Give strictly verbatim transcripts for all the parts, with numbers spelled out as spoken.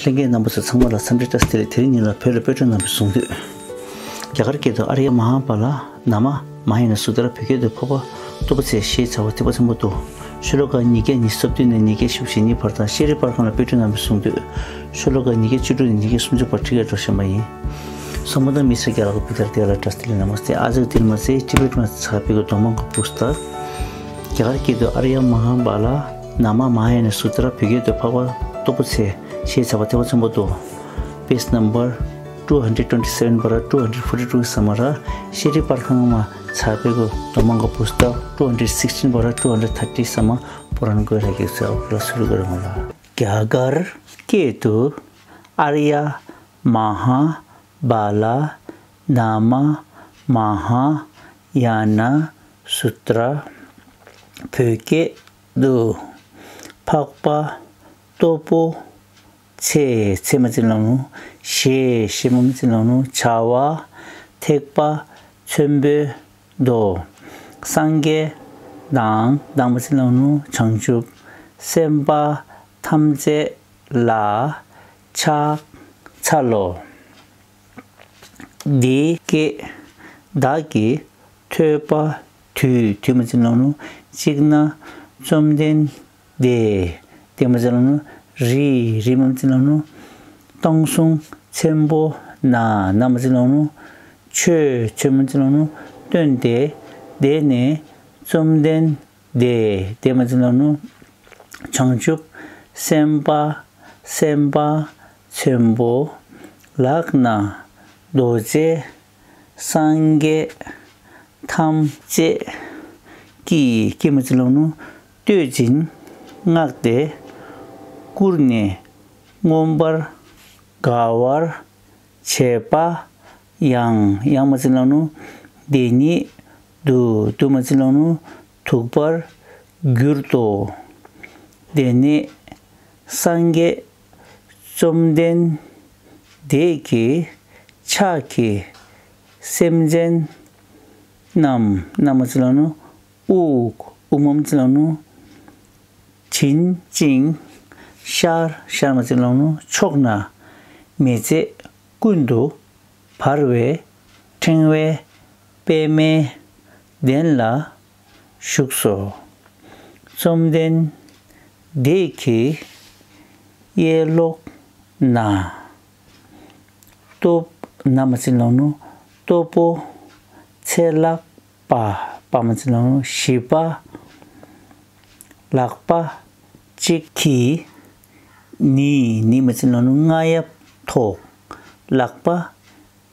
ལྷན་རྒྱས་རྣམ་པ་ཚོ་ཚང་མ་ལ་འཚམས་འདྲི་བཀྲ་ཤིས་བདེ་ལེགས། དེ་རིང་ཉིན་ལ་བོད་ལ་དཔེ་སྐྲུན་གནང་བའི་གསུང་བཏུས། རྒྱ་གར་སྐད་དུ་ཨཱརྱ་མ་ཧཱ་བཱ་ལ་ན་མ་མ་ཧཱ་ཡ་ན་སུ་ཏྲ། བོད་སྐད་དུ་འཕགས་པ་སྟོབས་པོ་ཆེ་ཞེས་བྱ་བ་ཐེག་པ་ཆེན་པོ་འདུག། ཤོ་ལོ་ཀ་ཉིས་བརྒྱ་ཉི་ཤུ་རྩ་བདུན་ནས་ཉིས་བརྒྱ་བཞི་བཅུ་ཞེ་གཉིས་བར་དང་ཤེས་རིག་པར་ཁང་ལ་དཔེ་སྐྲུན་གནང་བའི་གསུང་བཏུས། ཤོ་ལོ་ཀ་ཉིས་བརྒྱ་བཅུ་དྲུག་ནས་ཉིས་བརྒྱ་སུམ་ཅུ་བར་ཁྲིད་ཡག་འགྲོ་བཞིན་པ་ཡིན། གསན་པ་དང་མི་ཚེ་རྒྱ་ལག་པའི་དར་དེ་ལ་བཀྲ་ཤིས་བདེ་ལེགས། ནམ་སྟེ་ཨ་ཛག་དིལ་མ་ཚེ་ཊི་བེཊ་མ་ཚགས་པའི་གདོང་མང་གི་པུ་སྟག། རྒྱ་གར་སྐད་དུ་ཨཱརྱ་མ་ཧཱ་བཱ་ལ་ན་མ་མ་ཧཱ་ཡ་ན་སུ་ཏྲ། བོད་སྐད་དུ་འཕགས་པ་སྟོབས་པོ་ཆེ་ཞེས་བྱ་བ་ཐེག་པ་ཆེན་པོ་འདུག། པེ་ཇི་ནམ་བར་ཊུ་ཧན་ཌེཌ་ཊུ་ཝེན་ཊི་སེ་ཝེན་བར་ཊུ་ཧན་ཌེཌ་ཕོར་ཊི་ཊུ་ཙམ་ར། ཤེས་རིག་པར་ཁང་མ་ཚགས་པའི་གདོང་མང་གི་པུ་སྟག་ཊུ་ཧན་ཌེཌ་སིག་སི་ཊིན་བར་ཊུ་ཧན་ཌེཌ་ཐར་ཊི་ཙམ་པོ་རང་གོ་ར་གེགས་ཨོ་ལ་སུ་རུ་གོ་ར་མོ་ལ། རྒྱ་གར་སྐད་དུ་ཨཱརྱ་མ་ཧཱ་བཱ་ལ་ན་མ་མ་ཧཱ་ཡ་ན་སུ་ཏྲ། བོད་སྐད་དུ་འཕགས་པ་སྟོབས་པོ་ཆེ། ཆེ་མ་ཅི་ལོ་ནུ། ཞེས་ཞེ་མ་མ་ཅི་ལོ་ནུ། བྱ་བ་ཐེག་པ་ཆེན་པོ་འདུག། སངས་རྒྱས་དང་དང་མ་ཅི་ལོ་ནུ། བྱང་ཆུབ་སེམས་དཔའ་ཐམས་ཅད་ལ་ཕྱག་འཚལ་ལོ། འདི་སྐད་བདག་གིས་ཐོས་པ་དུས། དུས་མ་ཅི་ལོ་ནུ། གཅིག་ན་བཅོམ་ལྡན་འདས། འདས་མ་ཅི་ལོ་ནུ། རི་རི་མ་ཅི་ལོ་ནུ། སྟོང་གསུམ་ཆེན་པོ་ན། ན་མ་ཅི་ལོ་ནུ། ཆོས་ཆོས་མ་ཅི་ལོ་ནུ། སྟོན་ཏེ་དེ་ནས་བཅོམ་ལྡན་འདས། འདས་མ་ཅི་ལོ་ནུ། བྱང་ཆུབ་སེམས་དཔའ་སེམས་དཔའ་ཆེན་པོ་ལག་ན་རྡོ་རྗེ་སངས་རྒྱས་ཐམས་ཅད་ཀྱིས་ཀྱིས་མ་ཅི་ལོ་ནུ། བསྟོད་ཅིང་བསྔགས་ཏེ་བཀུར་ནས་མངོན་པར་དགའ་བར་བྱེད་པ་ཡང་ཡང་མ་ཅི་ལོ་ནུ། དེ་ཉིད་དུ་དུ་མ་ཅི་ལོ་ནུ། ཐུག་པར་གྱུར་ཏོ། དེ་ནས་སངས་རྒྱས་བཅོམ་ལྡན་འདས་ཀྱི་ཕྱག་གིས་སེམས་ཅན་རྣམས་རྣམས་མ་ཅི་ལོ་ནུ། དབུགས་དབུགས་མ་མ་ཅི་ལོ་ནུ། བྱིན་ཅིང་ཤར་ཤར་མ་ཅི་ལོ་ནུ། ཕྱོགས་ན་མི་མཛད་ཀུན་ཏུ་འབར་བའི་ཕྲེང་བའི་པདྨའི་གདན་ལ་བཞུགས་སོ། བཅོམ་ལྡན་འདས་ཀྱི་གཡས་ལོགས་ན། སྟོབས་ན་མ་ཅི་ལོ་ནུ། སྟོབས་པོ་ཆེ་ལག་པ་པ་མ་ཅི་ལོ་ནུ། བཞི་པ་ལག་པ་གཅིག་གིས་ནི་ནི་མ་ཅི་ལོ་ནུ། རྔ་ཡབ་ཐོགས། ལག་པ་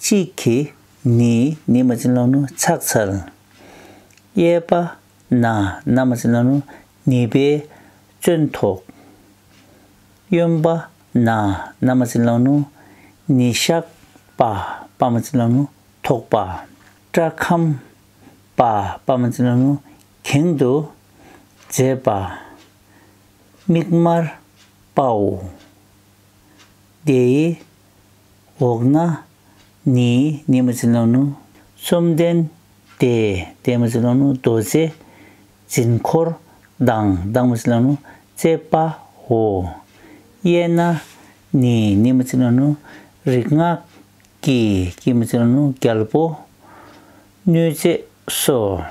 གཅིག་གིས་ནི་ནི་མ་ཅི་ལོ་ནུ། ཕྱག་འཚལ། གཡས་པ་ན་ན་མ་ཅི་ལོ་ནུ། ནི་པའི་བཙོན་ཐོགས། གཡོན་པ་ན་ན་མ་ཅི་ལོ་ནུ། ནི་ཤག་པ་པ་མ་ཅི་ལོ་ནུ། ཐོགས་པ། སྐྲ་ཁམ་པ་པ་མ་ཅི་ལོ་ནུ། གྱེན་དུ་བྱེད་པ། མིག་དམར་པའོ། དེའི་འོག་ན་ནི་ནི་མ་ཅི་ལོ་ནུ། བཅོམ་ལྡན་འདས་འདས་མ་ཅི་ལོ་ནུ། རྡོ་རྗེ་འཛིན་འཁོར་དང་དང་མ་ཅི་ལོ་ནུ། བཅས་པའོ། གཡས་ན་ནི་ནི་མ་ཅི་ལོ་ནུ། རིག་སྔགས་ཀྱི་ཀྱི་མ་ཅི་ལོ་ནུ། རྒྱལ་པོ་གནོད་བྱེད་སོ།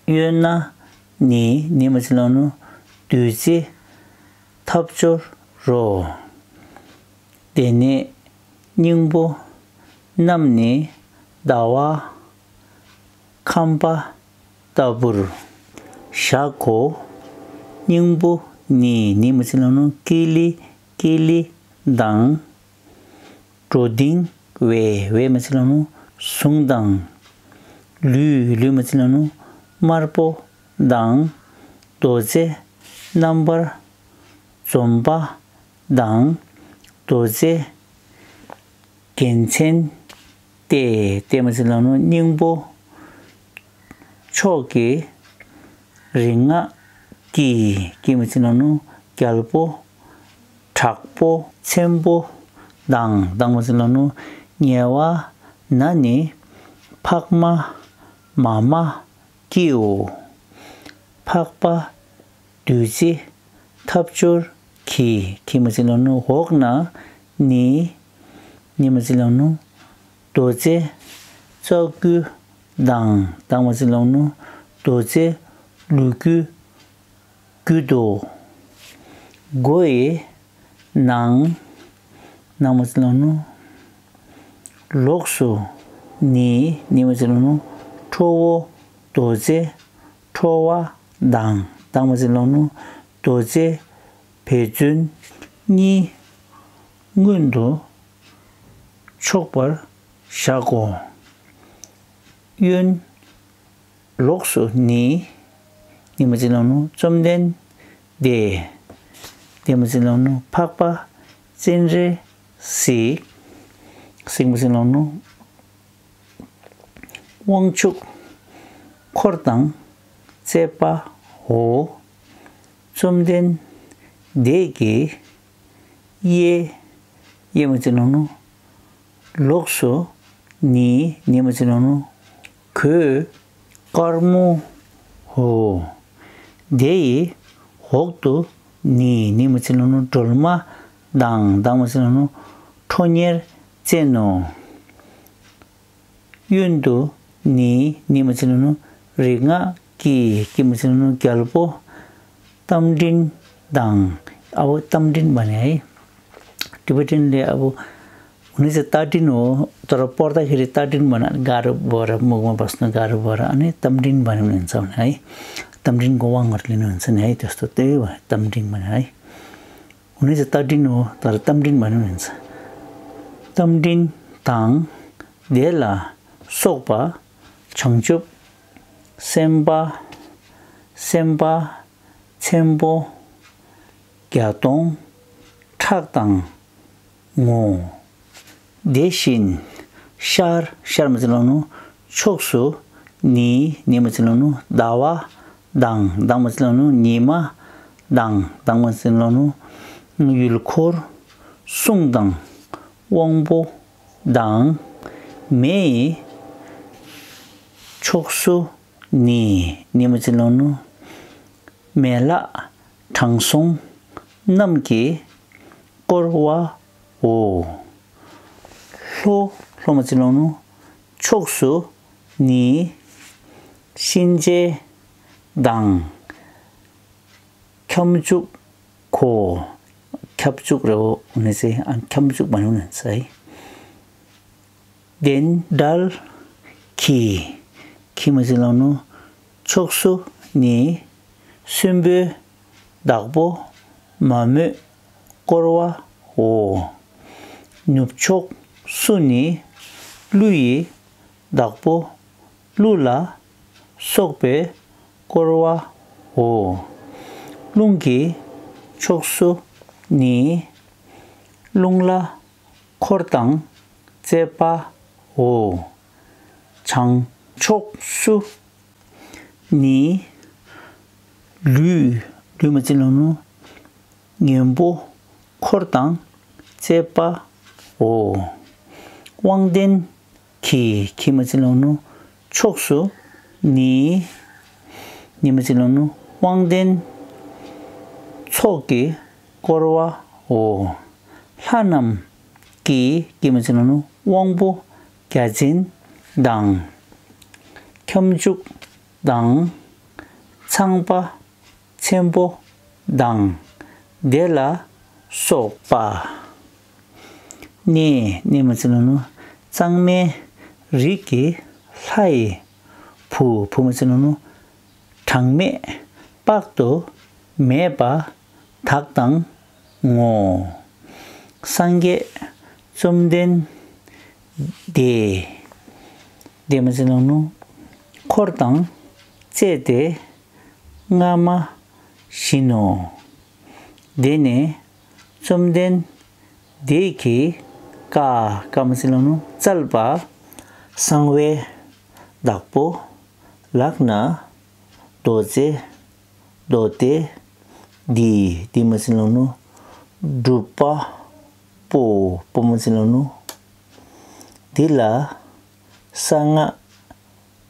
གཡོན་ན་ནི་ནི་མ་ཅི་ལོ་ནུ། བདུད་རྩི་འཐབ་སྦྱོར་རོ། དེ་ནས་སྙིང་པོ་རྣམས་ནི་ཟླ་བ་ཁམ་པ་ལྟ་བུར་བཞག་གོ། སྙིང་པོ་ནི་ནི་མ་ཅི་ལོ་ནུ། ཀི་ལི་ཀི་ལི་དང་། འགྲོ་ལྡིང་བའི་བའི་མ་ཅི་ལོ་ནུ། ཟུང་དང་། ལུས་ལུས་མ་ཅི་ལོ་ནུ། དམར་པོ་དང་། རྡོ་རྗེ་རྣམ་པར་འཇོམས་པ་དང་། རྡོ་རྗེ་རྒྱལ་མཚན་ཏེ་ཏེ་མ་ཅི་ལོ་ནུ། སྙིང་པོ་མཆོག་གི་རིག་སྔགས་ཀྱི་ཀྱི་མ་ཅི་ལོ་ནུ། རྒྱལ་པོ་དྲག་པོ་ཆེན་པོ་དང་དང་མ་ཅི་ལོ་ནུ། ཉེ་བ་ན་ནི་འཕགས་མ་མ་མ་ཀྱིའོ། འཕགས་པ་བདུད་རྩི་འཐབ་སྦྱོར་ གི། གི་མ་ཅི་ལོང་ནུ། འོག་ན་ནི། ནི་མ་ཅི་ལོང་ནུ། རྡོ་རྗེ་རྩ་རྒྱུད་དང་། དང་མ་ཅི་ལོང་ནུ། རྡོ་རྗེ་ལུས་རྒྱུད་རྒྱུད་དོ། སྒོ་ཡི་ནང་། ནང་མ་ཅི་ལོང་ནུ། ལོགས་སུ་ནི། ནི་མ་ཅི་ལོང་ནུ། ཁྲོ་བོ་རྡོ་རྗེ་ཁྲོ་བ་དང་། དང་མ་ཅི་ལོང་ནུ། རྡོ་རྗེ་བེ་ཙུན་གཉིས་སྔོན་དུ་ཕྱོགས་པར་བཞག་གོ། གཡོན་ལོགས་སུ་ནི། ནི་མ་ཅི་ལོང་ནུ། བཅོམ་ལྡན་འདས། འདས་མ་ཅི་ལོང་ནུ། འཕགས་པ་སྤྱན་རས་གཟིགས། གཟིགས་མ་ཅི་ལོང་ནུ། དབང་ཕྱུག་འཁོར་དང་བཅས་པའོ། བཅོམ་ལྡན་འདས་ཀྱི་གཡས། གཡས་མ་ཅི་ལོང་ནུ། ལོགས་སུ་ནི། ནི་མ་ཅི་ལོང་ནུ། གོས་དཀར་མོའོ། དེ་ཡི་འོག་ཏུ་ནི། ནི་མ་ཅི་ལོང་ནུ། སྒྲོལ་མ་དང་། དང་མ་ཅི་ལོང་ནུ། ཁྲོ་གཉེར་ཅན་ནོ། གཡོན་དུ་ནི། ནི་མ་ཅི་ལོང་ནུ། རིག་སྔགས་ཀྱི། ཀྱི་མ་ཅི་ལོང་ནུ། རྒྱལ་པོ་རྟ་མགྲིན་དང་། ཨ་བོ་རྟ་མགྲིན་པ་ནི་ཨའི། ཊི་བེ་ཊན་ལས་ཨ་བོ། འུ་ནི་ཙི་རྟ་མགྲིན་འོ། ད་ར་པོར་ཏ་ཁི་རི་རྟ་མགྲིན་པ་ན། ག་རུ་བོ་ར་མུག་མ་བ་སྣ་ག་རུ་བོ་ར། ཨ་ནི་རྟ་མགྲིན་པ་ནི་ནན་ཙམ་ནི་ཨའི། རྟ་མགྲིན་གོ་བ་ངར་ལི་ནན་ཙམ་ནི་ཨའི། དེ་སྟོ་ཏེ་བ་རྟ་མགྲིན་པ་ནི་ཨའི། འུ་ནི་ཙི་རྟ་མགྲིན་འོ། ད་ར་རྟ་མགྲིན་པ་ནི་ནན་ཙམ། རྟ་མགྲིན་དང་། དེ་ལ་སོགས་པ་བྱང་ཆུབ་སེམས་དཔའ། སེམས་དཔའ་ཆེན་པོ་བརྒྱ་སྟོང་ཕྲག་དང་ངོ་། དེ་བཞིན་ཤར། ཤར་མ་ཅི་ལོང་ནུ། ཕྱོགས་སུ་ནི། ནི་མ་ཅི་ལོང་ནུ། ཟླ་བ་དང་། དང་མ་ཅི་ལོང་ནུ། ཉི་མ་དང་། དང་མ་ཅི་ལོང་ནུ། ཡུལ་འཁོར་གསུམ་དང་དབང་པོ་དང་། མེ་ཡི་ཕྱོགས་སུ་ནི། ནི་མ་ཅི་ལོང་ནུ། མེ་ལྷ་དྲང་སྲོང་རྣམས་ཀྱིས་བསྐོར་བའོ། ལྷོ། ལྷོ་མ་ཅི་ལོང་ནུ། ཕྱོགས་སུ་ནི། གཤིན་རྗེ་དང་། ཁྱབ་འཇུག་གོ། ཁྱབ་འཇུག་རེ་བོ་ནི་ཟེ། ཨ་ཁྱབ་འཇུག་མ་ནུ་ནན་ཙམ་ཨའི། བདེན་བྲལ་གྱི། གྱི་མ་ཅི་ལོང་ནུ། ཕྱོགས་སུ་ནི། སྲིན་པོའི་བདག་པོ་མ་མོས་བསྐོར་བའོ། ནུབ་ཕྱོགས་སུ་ནི། ཀླུ་ཡི་བདག་པོ་ཀླུ་ལ་སོགས་པས་བསྐོར་བའོ། རླུང་གི་ཕྱོགས་སུ་ནི། རླུང་ལྷ་འཁོར་དང་བཅས་པའོ། བྱང་ཕྱོགས་སུ་ནི། ལུས། ལུས་མ་ཅི་ལོང་ནུ། གཉན་པོ་འཁོར་དང་བཅས་པའོ། དབང་ལྡན་གྱི། གྱི་མ་ཅི་ལོང་ནུ། ཕྱོགས་སུ་ནི། ནི་མ་ཅི་ལོང་ནུ། དབང་ལྡན་ཚོགས་ཀྱིས་བསྐོར་བའོ། ལྷ་རྣམས་ཀྱི། ཀྱི་མ་ཅི་ལོང་ནུ། དབང་པོ་བརྒྱ་བྱིན་དང་། ཁྱབ་འཇུག་དང་། ཚངས་པ་ཆེན་པོ་དང་། དེ་ལ་སོགས་པ། ནི། ནི་མ་ཅི་ལོང་ནུ། གཙང་མའི་རིགས་ཀྱི་ལྷ་ཡི་བུ། བུ་མ་ཅི་ལོང་ནུ། གྲངས་མེད་དཔག་ཏུ་མེད་པ་དག་དང་ངོ་། སངས་རྒྱས་བཅོམ་ལྡན་འདས། འདས་མ་ཅི་ལོང་ནུ། འཁོར་དང་བཅས་ཏེ་སྔ་མ་བཞིན་ནོ། དེ་ནས་བཅོམ་ལྡན་འདས་ཀྱིས་བཀའ། བཀའ་མ་ཅི་ལོང་ནུ། སྩལ་པ། གསང་བའི་བདག་པོ་ལག་ན་རྡོ་རྗེ་མདོ་སྡེ་འདི། འདི་མ་ཅི་ལོང་ནུ། སྒྲུབ་པ་པོ། པོ་མ་ཅི་ལོང་ནུ། འདི་ལ་གསང་སྔགས་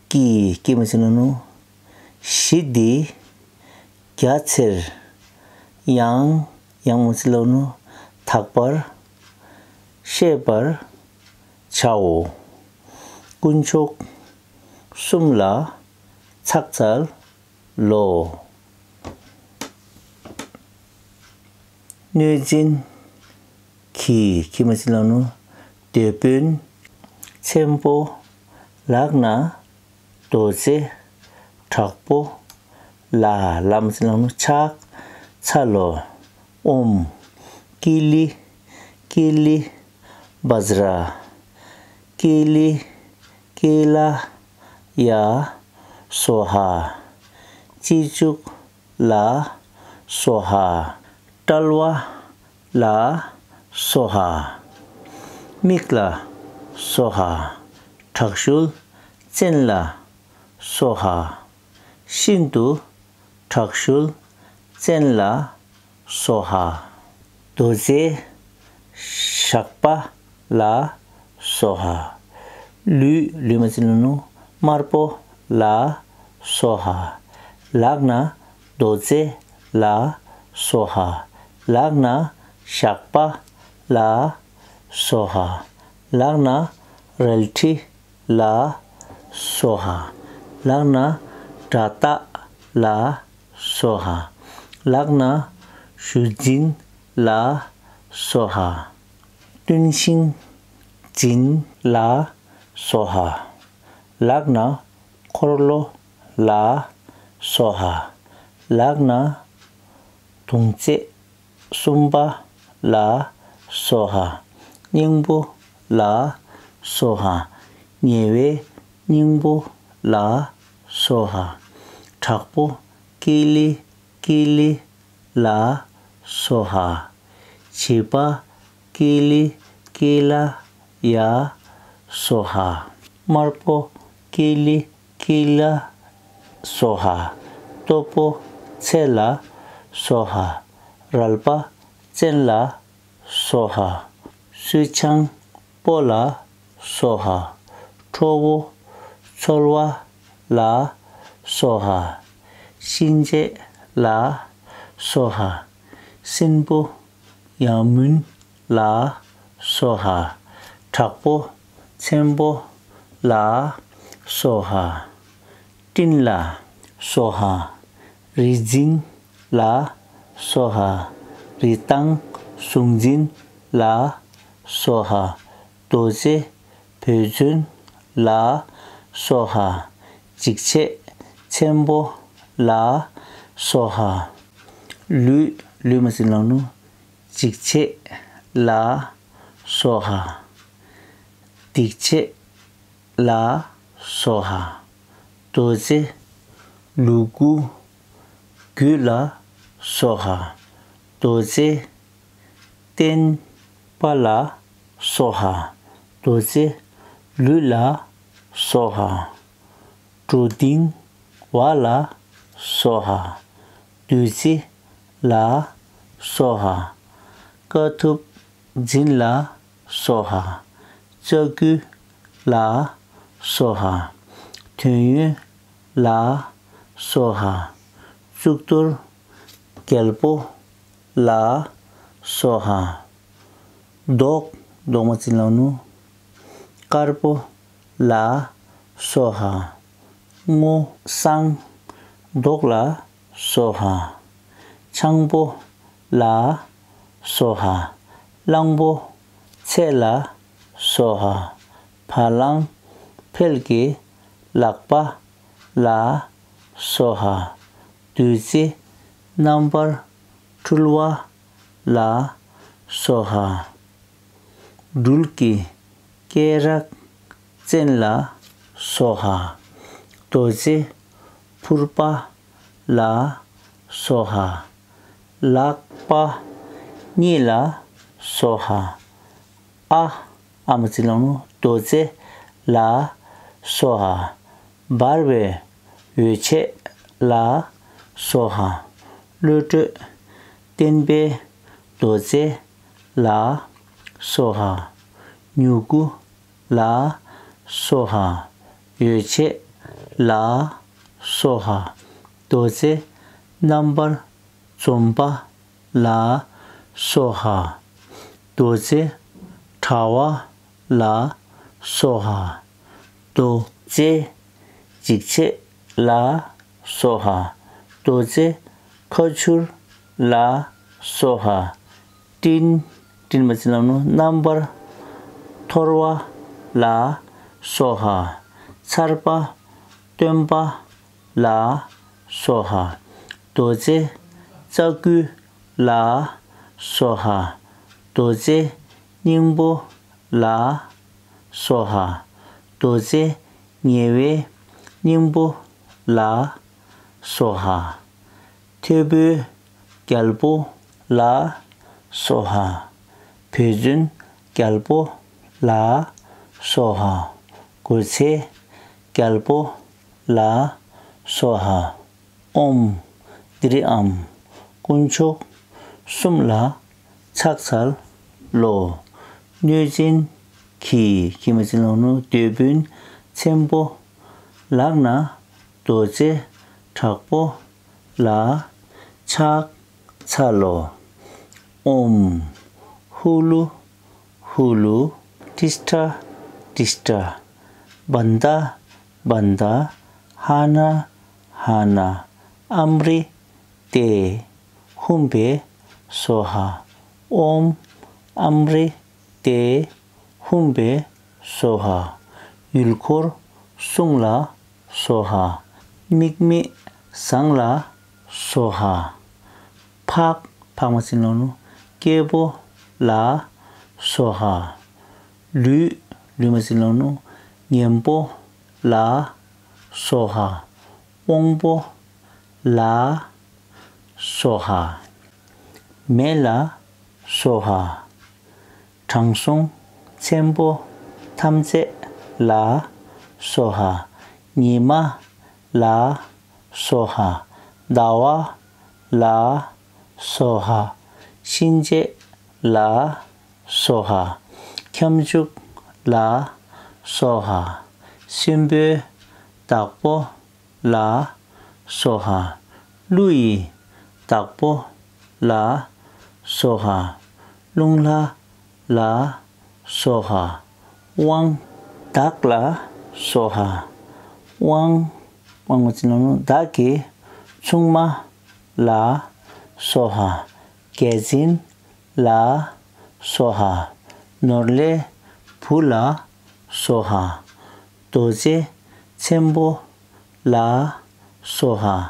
ཀྱི། ཀྱི་མ་ཅི་ལོང་ནུ། གཞི་འདི་རྒྱ་ཆེར་ཡང་ ཡང་མ་ཟེར་ལ་ནུ། དག་པར་ཤེས་པར་བྱའོ། དཀོན་མཆོག་གསུམ་ལ་ཕྱག་འཚལ་ལོ། གནོད་སྦྱིན་གྱི་གྱི་མ་ཟེར་ལ་ནུ། དེད་དཔོན་ཆེན་པོ་ལག་ན་རྡོ་རྗེ་དྲག་པོ་ལ་ལ་མ་ཟེར་ལ་ནུ་ཕྱག་འཚལ་ལོ། ཨོཾ་ཀི་ལི་ཀི་ལི་བཛྲ་ཀི་ལི་ཀི་ལ་ཡ་སྭཱ་ཧཱ། སྤྱི་གཙུག་ལ་སྭཱ་ཧཱ། དཔྲལ་བ་ལ་སྭཱ་ཧཱ། མིག་ལ་སྭཱ་ཧཱ། དྲག་ཤུལ་ཅན་ལ་སྭཱ་ཧཱ། ཤིན་ཏུ་དྲག་ཤུལ་ཅན་ལ་སྭཱ་ཧཱ། རྡོ་རྗེ་ཞགས་པ་ལ་སྭཱ་ཧཱ། ལུས་ལུས་མ་ཟེར་ལ་ནུ། དམར་པོ་ལ་སྭཱ་ཧཱ། ལག་ན་རྡོ་རྗེ་ལ་སྭཱ་ཧཱ། ལག་ན་ཞགས་པ་ལ་སྭཱ་ཧཱ། ལག་ན་རལ་གྲི་ལ་སྭཱ་ཧཱ། ལག་ན་དགྲ་སྟ་ལ་སྭཱ་ཧཱ། ལག་ན་གཞུ་འཛིན་ལ་སྭཱ་ཧཱ། གཏུན་ཤིང་འཛིན་ལ་སྭཱ་ཧཱ། ལག་ན་འཁོར་ལོ་ལ་སྭཱ་ཧཱ། ལག་ན་དུང་ཚད་གསུམ་པ་ལ་སྭཱ་ཧཱ། སྙིང་པོ་ལ་སྭཱ་ཧཱ། ཉེ་བའི་སྙིང་པོ་ལ་སྭཱ་ཧཱ། དྲག་པོ་ཀི་ལི་ཀི་ལི་ལ་སྭཱ་ཧཱ། བྱིས་པ་ཀི་ལི་ཀི་ལ་ཡ་སྭཱ་ཧཱ། དམར་པོ་ཀི་ལི་ཀི་ལ་སྭཱ་ཧཱ། སྟོབས་པོ་ཆེ་ལ་སྭཱ་ཧཱ། རལ་པ་ཅན་ལ་སྭཱ་ཧཱ། གསོད་བྱང་པོ་ལ་སྭཱ་ཧཱ། ཁྲོ་བོ་ཚོལ་བ་ལ་སྭཱ་ཧཱ། གཤིན་རྗེ་ལ་སྭཱ་ཧཱ། སྲིན་པོ་ཡ་མུན་ལ་སྭཱ་ཧཱ། དྲག་པོ་ཆེན་པོ་ལ་སྭཱ་ཧཱ། སྤྲིན་ལ་སྭཱ་ཧཱ། རིག་འཛིན་ལ་སྭཱ་ཧཱ། རིག་གདངས་གཟུགས་འཛིན་ལ་སྭཱ་ཧཱ། རྡོ་རྗེ་བེ་ཅོན་ལ་སྭཱ་ཧཱ། འཇིགས་བྱེད་ཆེན་པོ་ལ་སྭཱ་ཧཱ། ལུས་ལུས་མ་ཟེར་ལ་ནུ། འཇིགས་བྱེད་ལ་སྭཱ་ཧཱ། སྡིག་བྱེད་ལ་སྭཱ་ཧཱ། རྡོ་རྗེ་ལུ་གུ་རྒྱུད་ལ་སྭཱ་ཧཱ། རྡོ་རྗེ་བརྟན་པ་ལ་སྭཱ་ཧཱ། རྡོ་རྗེ་ལུས་ལ་སྭཱ་ཧཱ། གྲོ་ལྡིང་བ་ལ་སྭཱ་ཧཱ། བདུད་རྩི་ལ་སྭཱ་ཧཱ། དཀའ་ཐུབ་འཛིན་ལ་སྭཱ་ཧཱ། ལྕགས་ཀྱུ་ལ་སྭཱ་ཧཱ། དོན་ཡོད་ལ་སྭཱ་ཧཱ། གཙུག་ཏོར་རྒྱལ་པོ་ལ་སྭཱ་ཧཱ། མདོག་མདོག་མ་ཟེར་ལ་ནུ། དཀར་པོ་ལ་སྭཱ་ཧཱ། སྔོ་བསངས་མདོག་ལ་སྭཱ་ཧཱ། ཆང་པོ་ལ་སྭཱ་ཧཱ། གླང་པོ་ཆེ་ལ་སྭཱ་ཧཱ། བ་ལང་འཕེལ་གྱི་ལག་པ་ལ་སྭཱ་ཧཱ། བདུད་རྩི་རྣམ་པར་འཁྲུལ་བ་ལ་སྭཱ་ཧཱ། སྦྲུལ་གྱི་སྐེ་རགས་ཅན་ལ་སྭཱ་ཧཱ། རྡོ་རྗེ་ཕུར་པ་ལ་སྭཱ་ཧཱ། ལག་པ་གཉིས་ལ་སྭཱ་ཧཱ། ཨ་ཨ་མ་ཙི་ལོང་རྡོ་རྗེ་ལ་སྭཱ་ཧཱ། འབར་བའི་འོད་ཆེས་ལ་སྭཱ་ཧཱ། བློ་གྲོས་བརྟན་པའི་རྡོ་རྗེ་ལ་སྭཱ་ཧཱ། མྱུ་གུ་ལ་སྭཱ་ཧཱ། འོད་ཆེས་ལ་སྭཱ་ཧཱ། རྡོ་རྗེ་རྣམ་པར་འཇོམས་པ་ལ་ སྭཱ་ཧཱ། རྡོ་རྗེ་དྲ་བ་ལ་སྭཱ་ཧཱ། རྡོ་རྗེ་འཇིགས་བྱེད་ལ་སྭཱ་ཧཱ། རྡོ་རྗེ་ཁ་ཆུར་ལ་སྭཱ་ཧཱ། སྤྲིན། སྤྲིན་མ་ཅི་ལབ་ནོ། རྣམ་པར་ཐོར་བ་ལ་སྭཱ་ཧཱ། ཚར་པ་སྟོན་པ་ལ་སྭཱ་ཧཱ། རྡོ་རྗེ་རྩ་རྒྱུད་ལ་སྭཱ་ཧཱ། རྡོ་རྗེ་སྙིང་པོ་ལ་སྭཱ་ཧཱ། རྡོ་རྗེ་ཉེ་བའི་སྙིང་པོ་ལ་སྭཱ་ཧཱ། ཐོད་པའི་རྒྱལ་པོ་ལ་སྭཱ་ཧཱ། བེ་ཅོན་རྒྱལ་པོ་ལ་སྭཱ་ཧཱ། གོས་ཆེན་རྒྱལ་པོ་ལ་སྭཱ་ཧཱ། ཨོཾ་ཏྲི་ཨཱཾ་དཀོན་མཆོག་གསུམ་ལ་ཕྱག་འཚལ་ལོ། གནོད་སྦྱིན་གྱི་གྱི་མ་ཅི་ལབ་ནོ། དེད་དཔོན་ཆེན་པོ་ལག་ན་རྡོ་རྗེ་དྲག་པོ་ལ་ཕྱག་འཚལ་ལོ། ཨོཾ་ཧུ་ལུ་ཧུ་ལུ། ཏིཥྛ་ཏིཥྛ། བནྟ་བནྟ། ཧ་ན་ཧ་ན། ཨ་མྲྀ་ཏེ་ཧཱུྃ་ཕཊ་སྭཱ་ཧཱ། ཨོཾ་ཨ་མྲྀ་ཏེ་ཧཱུྃ་ཕཊ་སྭཱ་ཧཱ། ཡུལ་འཁོར་གསུམ་ལ་སྭཱ་ཧཱ། དམིགས་མེད་ཟངས་ལ་སྭཱ་ཧཱ། ཕག་ཕག་མ་ཅི་ལབ་ནོ། སྐྱེས་པོ་ལ་སྭཱ་ཧཱ། ལུས་ལུས་མ་ཅི་ལབ་ནོ། གཉེན་པོ་ལ་སྭཱ་ཧཱ། དབང་པོ་ལ་སྭཱ་ཧཱ། མེ་ལ་སྭཱ་ཧཱ། དྲང་སྲོང་ཆེན་པོ་ཐམས་ཅད་ལ་སྭཱ་ཧཱ། ཉི་མ་ལ་སྭཱ་ཧཱ། ཟླ་བ་ལ་སྭཱ་ཧཱ། གཤིན་རྗེ་ལ་སྭཱ་ཧཱ། ཁྱབ་འཇུག་ལ་སྭཱ་ཧཱ། སྲིན་པོའི་བདག་པོ་ལ་སྭཱ་ཧཱ། ཀླུ་ཡི་བདག་པོ་ལ་སྭཱ་ཧཱ། རླུང་ལྷ་ལ་སྭཱ་ཧཱ། དབང་བདག་ལ་སྭཱ་ཧཱ། དབང་དབང་མ་ཅི་ལབ་ནོ། བདག་གི་ཆུང་མ་ལ་སྭཱ་ཧཱ། རྒྱལ་བྱིན་ལ་སྭཱ་ཧཱ། ནོར་ལྷའི་བུ་ལ་སྭཱ་ཧཱ། རྡོ་རྗེ་ཆེན་པོ་ལ་སྭཱ་ཧཱ།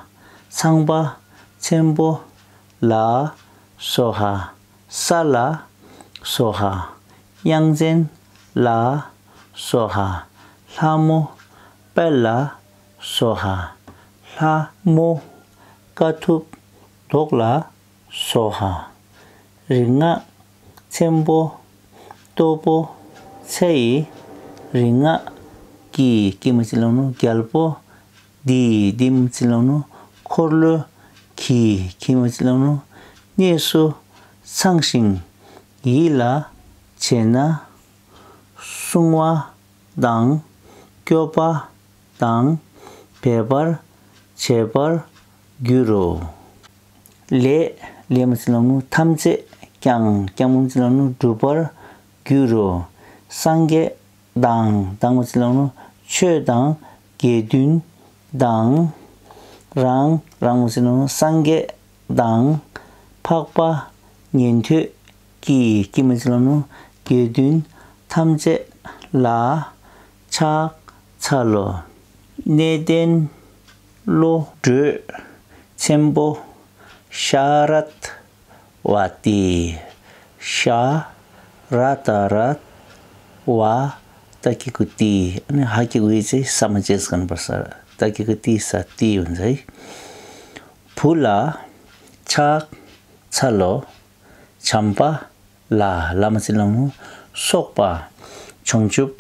ཚངས་པ་ཆེན་པོ་ལ་སྭཱ་ཧཱ། ས་ལ་སྭཱ་ཧཱ། དབྱངས་ཅན་ལ་སྭཱ་ཧཱ། ལྷ་མོ་དཔལ་ལ་སྭཱ་ཧཱ། ལྷ་མོ་དཀའ་ཐུབ་བཟློག་ལ་སྭཱ་ཧཱ། རིག་སྔགས་ཆེན་པོ་སྟོབས་པོ་ཆེ་ཡི། རིག་སྔགས་ཀྱི་ཀྱི་མ་ཅི་ལབ་ནོ། རྒྱལ་པོ་འདི་འདི་མ་ཅི་ལབ་ནོ། འཁོར་ལོ་གི་གི་མ་ཅི་ལབ་ནོ། གནས་སུ་ཚང་ཞིང་ཡིད་ལ་བྱས་ན། བསྲུང་བ་དང་སྐྱོབ་པ་དང་འབད་པར་བྱེད་པར་འགྱུར་རོ། ལས་ལས་མ་ཅི་ལབ་ནོ། ཐམས་ཅད་ཀྱང་ཀྱང་མ་ཅི་ལབ་ནོ། འགྲུབ་པར་འགྱུར་རོ། སངས་རྒྱས་དང་དང་མ་ཅི་ལབ་ནོ། ཆོས་དང་དགེ་འདུན་དང་། རང་རང་མ་ཅི་ལབ་ནོ། སངས་རྒྱས་དང་། འཕགས་པ་ཉན་ཐོས་ཀྱི་ཀྱི་མ་ཅི་ལབ་ནོ། དགེ་འདུན་ཐམས་ཅད་ལ་ཕྱག་འཚལ་ལོ། གནས་བརྟན་བློ་གྲོས་ཆེན་པོ་ཤ་རད་བ་ཏི། ཤ་ར་ཏ་ར་བ་ཏ་ཀི་གུ་ཏི། ཨ་ནི་ཧ་ཀི་གུ་ཡི་ཚེ་ས་མ་ཅེས་ཀན་པ་ས་ཏ་ཀི་གུ་ཏི་ས་ཏི་ཡོན་ཚེ། བུ་ལ་ཕྱག་འཚལ་ལོ། བྱམས་པ་ལ་ལ་མ་ཅི་ལབ་ནོ། སོགས་པ་བྱང་ཆུབ་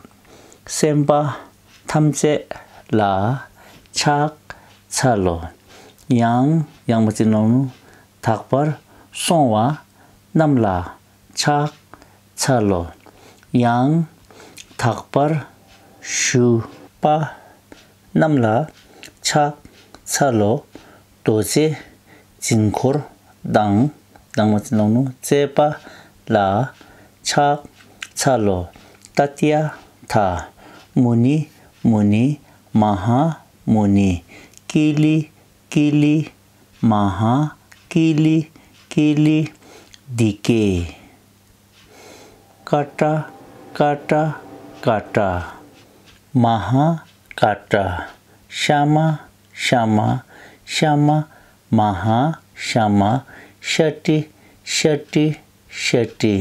སེམས་དཔའ་ཐམས་ཅད་ལ་ཕྱག་འཚལ་ལོ། ཡང་ཡང་མ་ཅི་ལབ་ནོ། དག་པར་སོང་བ་རྣམས་ལ་ཕྱག་འཚལ་ལོ། ཡང་དག་པར་ཞུགས་པ་རྣམས་ལ་ཕྱག་འཚལ་ལོ། རྡོ་རྗེ་འཛིན་འཁོར་དང་ དང་མ་ཚིག་ནང་ནུ་བརྩེགས་པ་ལ་ཕྱག་འཚལ་ལོ། ཏདྱ་ཐཱ། མུ་ནི་མུ་ནི་མ་ཧཱ་མུ་ནི། ཀི་ལི་ཀི་ལི་མ་ཧཱ་ཀི་ལི་ཀི་ལི་དྷི་ཀེ། ཀ་ཏྲ་ཀ་ཏྲ་ཀ་ཏྲ། མ་ཧཱ་ཀ་ཏྲ། ཤ་མ་ཤ་མ་ཤ་མ་མ་ཧཱ་ཤ་མ། ཤ་ཏྲི་ཤ་ཏྲི་ཤ་ཏྲི།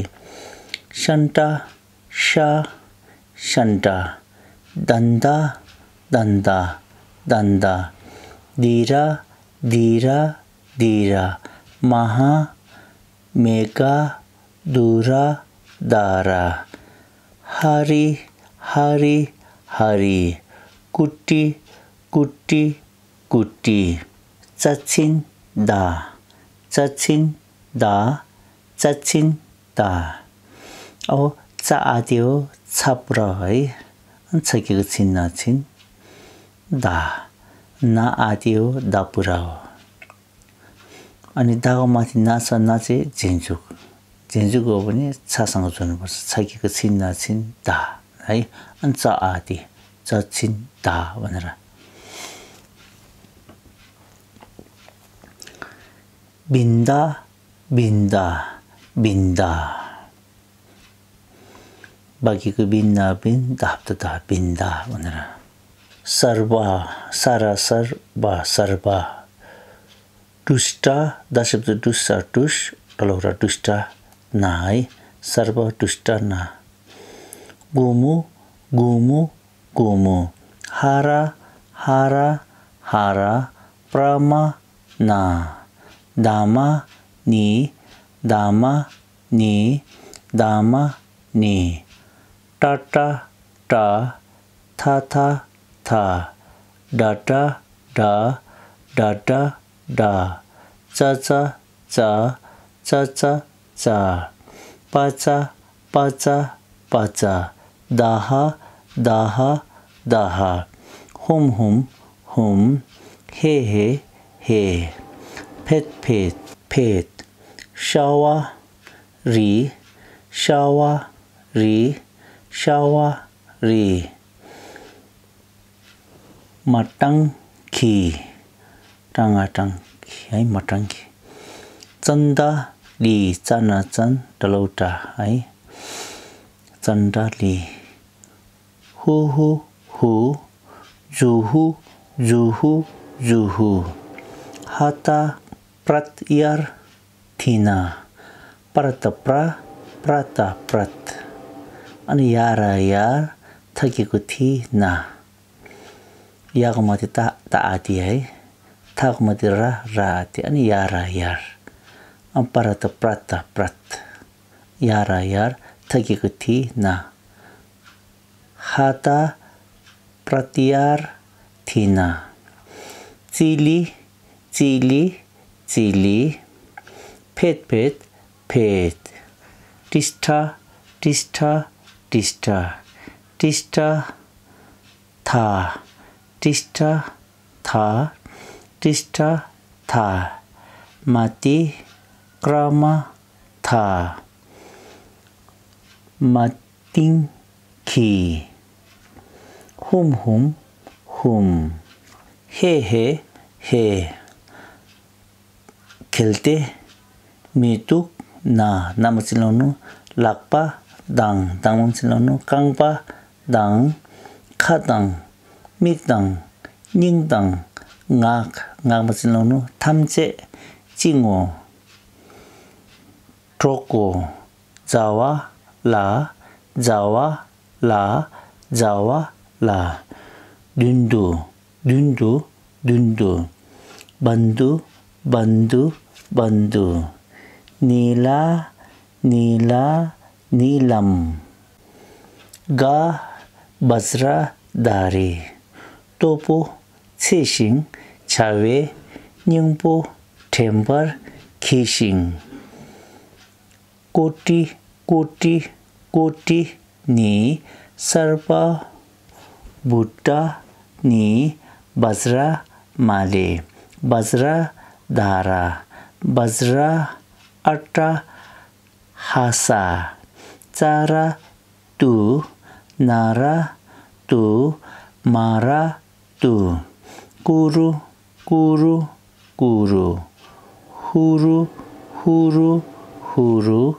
ཤན་ཏ་ཤ་ཤན་ཏ། དན་ཏ་དན་ཏ་དན་ཏ། དྷི་ར་དྷི་ར་དྷི་ར། མ་ཧཱ་མེ་གྷ་དྷུ་ར་དྷ་ར། ཧ་རི་ཧ་རི་ཧ་རི། ཀུ་ཏི་ཀུ་ཏི་ཀུ་ཏི། ཙ་ཚན་ཏ། ཙ་ཚན་ཏ། ཙ་ཚན་ཏ། ཨོ་ཙ་ཨ་དེའོ་ཚ་པུ་ར་ཨི། ཚ་གི་གུ་ཚིན་ན་ཚིན། ཏ། ན་ཨ་དེའོ་ཏ་པུ་རའོ། ཨ་ནི་ཏ་གོ་མ་ཏི་ན་ས་ན་ཚེ་རྗེས་འཇུག་རྗེས་འཇུག་གོ་བོ་ནི་ཚ་སང་གོ་ཚོ་ནི་བོ་ས་ཚ་གི་གུ་ཚིན་ན་ཚིན་ཏ། ཨི། ཨན་ཙ་ཨ་དེ་ཙ་ཚན་ཏ་བ་ན་ར། བིན་ཏ་བིན་ཏ་བིན་ཏ། བ་གི་གུ་བིན་ན་བིན། ཏ་བཏགས་ཏ། བིན་ཏ་བ་ན་ར། སརྦ། ས་ར་སརྦ། སརྦ། ཏུཥྚ། ཏ་ཞབས་ཀྱུ་ཏུ་ས་ཏུཥ། ཏ་ལོག་ར་ཏུཥྚ་ན་ཨི། སརྦ་ཏུཥྚ་ན། གུ་མུ་གུ་མུ་གུ་མུ། ཧ་ར་ཧ་ར་ཧ་ར། པྲ་མ་ན། ད་མ་ནི། ད་མ་ནི། ད་མ་ནི། ཏྲ་ཏྲ་ཏྲ། ཐ་ཐ་ཐ། ཌ་ཌ་ཌ། ཌ་ཌ་ཌ། ཙ་ཙ་ཙ། ཙ་ཙ་ཙ། པ་ཙ་པ་ཙ་པ་ཙ། དྷ་དྷ་དྷ། ཧུམ་ཧུམ་ཧུམ། ཧེ་ཧེ་ཧེ། ཕེད་ཕེད་ཕེད། ཤ་བ་རི། ཤ་བ་རི། ཤ་བ་རི། མ་ཏང་ཁི། ཏྲ་ང་ཏྲང་ཁི་ཨའི། མ་ཏང་ཁི། ཙན་ད་ལི། ཙ་ན་ཙན། ཏ་ལོག་ཏྲ་ཨའི། ཙན་ད་ལི། ཧུ་ཧུ་ཧུ། ཛུ་ཧུ་ཛུ་ཧུ་ཛུ་ཧུ། ཧ་ཏ་པྲཏ་ཡར་ཐི་ན། པྲ་ཏ་པྲ། པྲ་ཏ་པྲཏ། ཨ་ནི་ཡ་ར་ཡར། ཐ་གི་གུ་ཐི་ན། ཡ་གོ་མ་ཏི་ཏ། ཏ་ཨ་ཏི་ཨའི། ཐ་གོ་མ་ཏི་ར། ར་ཨ་ཏི། ཨ་ནི་ཡ་ར་ཡར། ཨ་པྲ་ཏ་པྲ་ཏ་པྲཏ། ཡ་ར་ཡར། ཐ་གི་གུ་ཐི་ན། ཧ་ཏ་པྲཏ་ཡར་ཐི་ན། ཙི་ལི་ཙི་ལི་ཙི་ལི། ཕེད་ཕེད་ཕེད། ཏྲིཥྚ་ཏྲིཥྚ་ཏྲིཥྚ། ཏྲིཥྚ་ཐ། ཏྲིཥྚ་ཐ། ཏྲིཥྚ་ཐ། མ་ཏི་ཀྲ་མ་ཐ། མ་ཏིང་ཁི། ཧུམ་ཧུམ་ཧུམ། ཧེ་ཧེ་ཧེ། གལ་ཏེ་མི་འདུག་ན། ན་མ་ཚིག་ནང་ནུ་ལག་པ་དང་། དང་མ་ཚིག་ནང་ནུ་རྐང་པ་དང་། ཁ་དང་། མིག་དང་། སྙིང་དང་། ངག་ངག་མ་ཚིག་ནང་ནུ་ཐམས་ཅད་ཅི་ངོ་། གྲོགས་གོ། ཛ་ཝ་ལ། ཛ་ཝ་ལ། ཛ་ཝ་ལ། བདུན་དུ། བདུན་དུ། བདུན་དུ། བན་དུ། བན་དུ། བན་དུ། ནི་ལ། ནི་ལ། ནི་ལམ། གྷ་བཛྲ་དྷ་རི། སྟོབས་པོ་ཆེ་ཞིང་བྱ་བའི་སྙིང་པོ་དྲན་པར་གྱིས་ཤིག་ཀོ་ཏི་ཀོ་ཏི་ཀོ་ཏི་ནི། སརྦ་བྷུ་ཏ་ནི། བཛྲ་མ་ལེ། བཛྲ་དྷ་ར། བཛྲ་ ཨ་ཏྲ་ཧ་ས། ཙ་ར་ཏུ། ན་ར་ཏུ། མ་ར་ཏུ། ཀུ་རུ་ཀུ་རུ་ཀུ་རུ། ཧུ་རུ་ཧུ་རུ་ཧུ་རུ།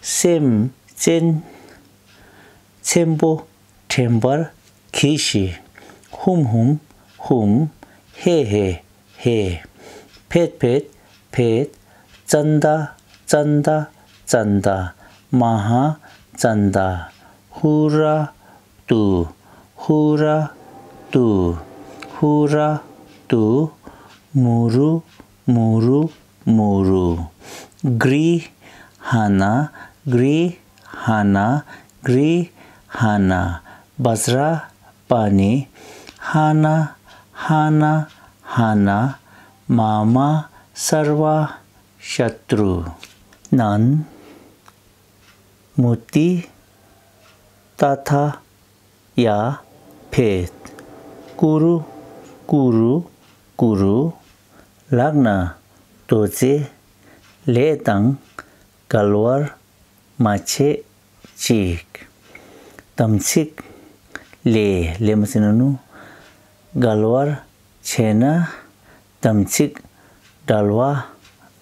སེམས་ཅན། ཆེན་པོ་དྲན་པར་གྱིས་ཤིག། ཧུམ་ཧུམ་ཧུམ། ཧེ་ཧེ་ཧེ། ཕེད་ཕེད་ཕེད། ཙན་ད་ཙན་ད་ཙན་ད། མ་ཧཱ་ཙན་ད། ཧུ་ར་ཏུ། ཧུ་ར་ཏུ། ཧུ་ར་ཏུ། མུ་རུ་མུ་རུ་མུ་རུ། གྲི་ཧ་ན། གྲི་ཧ་ན། གྲི་ཧ་ན། བཛྲ་པཱ་ཎི། ཧ་ན་ཧ་ན་ཧ་ན། མ་མ་སརྦ་ཤ་ཏྲུ། ནན། མུ་ཏི་ཏ་ཐ་ཡ་ཕེད། ཀུ་རུ་ཀུ་རུ་ཀུ་རུ། ལག་ན་རྡོ་རྗེ། ལས་དང་འགལ་བར་མ་བྱེད་ཅིག། དམ་ཚིག་ལས། ལས་མ་ཟེར་ན་ནུ། འགལ་བར་བྱས་ན་དམ་ཚིག་འགལ་བ་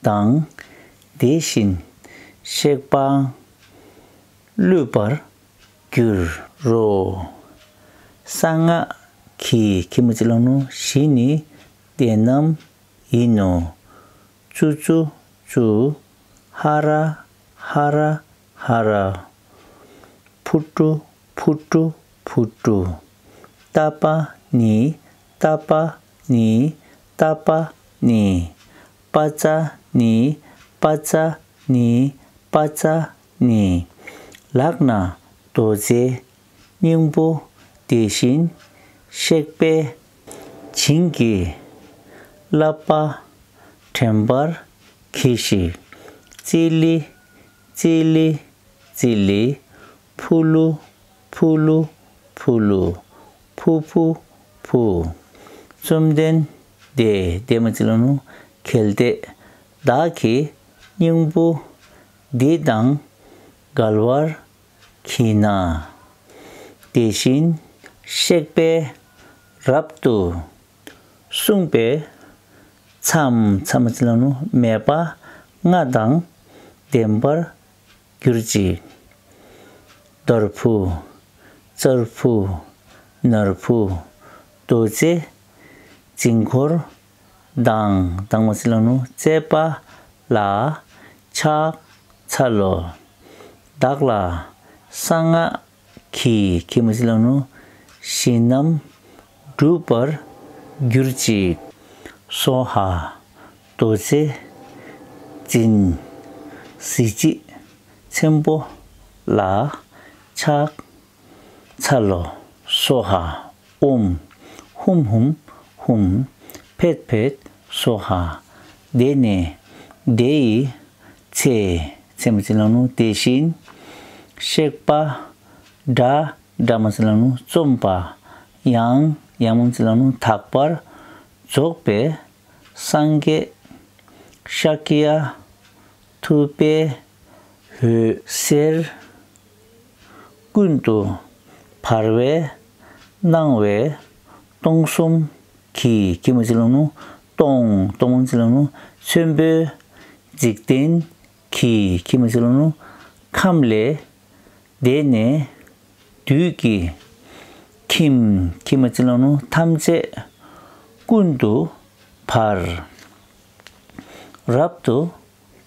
དང་། དེ་བཞིན་གཤེགས་པའང་བསླུས་པར་འགྱུར་རོ། གསང་སྔགས་ཀྱི། ཀྱི་མ་ཅི་ལོ་ནུ། གཞི་ནི་དེ་རྣམས་ཡིན་ནོ། ཙུ་ཙུ་ཙུ། ཧ་ར་ཧ་ར་ཧ་ར། ཕུ་ཏྲུ་ཕུ་ཏྲུ་ཕུ་ཏྲུ། ཏ་པ་ཎི། ཏ་པ་ཎི། ཏ་པ་ཎི། པ་ཙ་ཎི། པ་ཙ་ཎི། པ་ཙ་ཎི། ལག་ན་རྡོ་རྗེ་སྙིང་པོ་དེ་བཞིན་གཤེགས་པས། བྱིན་གྱིས་བརླབས་པ་དྲན་པར་གྱིས་ཤིག། ཙི་ལི་ཙི་ལི་ཙི་ལི། ཕུ་ལུ་ཕུ་ལུ་ཕུ་ལུ། ཕུ་ཕུ་ཕུ། བཅོམ་ལྡན་འདས། འདས་མ་ཅི་ལོ་ནུ། གལ་ཏེ་བདག་གི་སྙིང་པོ་འདི་དང་འགལ་བར་གྱིས་ན། དེ་བཞིན་གཤེགས་པས་རབ་ཏུ་གསུངས་པའི་མཚམས། མཚམས་མ་ཅི་ལོ་ནུ། མེད་པ་ལྔ་དང་ལྡན་པར་གྱུར་ཅིག། རྡོར་བུ། རྩར་བུ། ནོར་བུ། རྡོ་རྗེ་འཛིན་འཁོར་དང་། དང་མ་ཅི་ལོ་ནུ། རྩེ་པ་ལ་ཕྱག་འཚལ་ལོ། བདག་ལ་གསང་སྔགས་ཀྱི། ཀྱི་མ་ཅི་ལོ་ནུ། གཞི་རྣམས་འགྲུབ་པར་གྱུར་ཅིག། སྭཱ་ཧཱ། རྡོ་རྗེ་འཛིན་གཟི་བརྗིད་ཆེན་པོ་ལ་ཕྱག་འཚལ་ལོ། སྭཱ་ཧཱ། ཨོཾ། ཧཱུྃ་ཧཱུྃ་ཧཱུྃ། ཕཊ་ཕཊ་སྭཱ་ཧཱ། དེ་ནས་དེ་ཡི་ཚེ། ཚེ་མ་ཅི་ལོ་ནུ། དེ་བཞིན་གཤེགས་པ་སྒྲ། སྒྲ་མ་ཅི་ལོ་ནུ། རྩོམ་པ། ཡང་། ཡང་མ་ཅི་ལོ་ནུ། དག་པར་རྫོགས་པའི་སངས་རྒྱས་ཤཱཀྱ་ཐུབ་པའི་འོད་ཟེར་ཀུན་ཏུ་འབར་བའི་སྣང་བས་སྟོང་གསུམ་གྱི། གྱི་མ་ཅི་ལོ་ནུ། སྟོང་། སྟོང་མ་ཅི་ལོ་ནུ། ཆེན་པོའི་འཇིག་རྟེན་གྱི། གྱི་མ་ཅི་ལོ་ནུ། ཁམས་ལས་འདས་ནས་བདུད་ཀྱི་ཁྱིམ། ཁྱིམ་མ་ཅི་ལོ་ནུ། ཐམས་ཅད་ཀུན་ཏུ་འབར། རབ་ཏུ་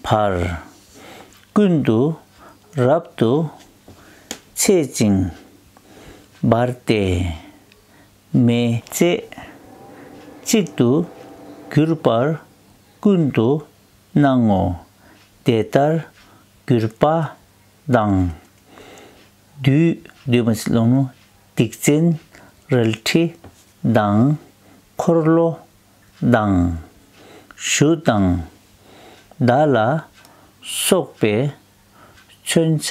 འབར། ཀུན་ཏུ་རབ་ཏུ་འཚེད་ཅིང་འབར་ཏེ། མེ་བཅས་གཅིག་ཏུ་གྱུར་པར་ཀུན་ཏུ་སྣང་ངོ་། དེ་ལྟར་གྱུར་པ་དང་། བདུད། བདུད་མ་ཅི་ལོ་ནུ། སྡིག་ཅན་རལ་གྲི་དང་། འཁོར་ལོ་དང་། གཞུ་དང་། མདའ་ལ་སོགས་པའི་མཚོན་ཆ་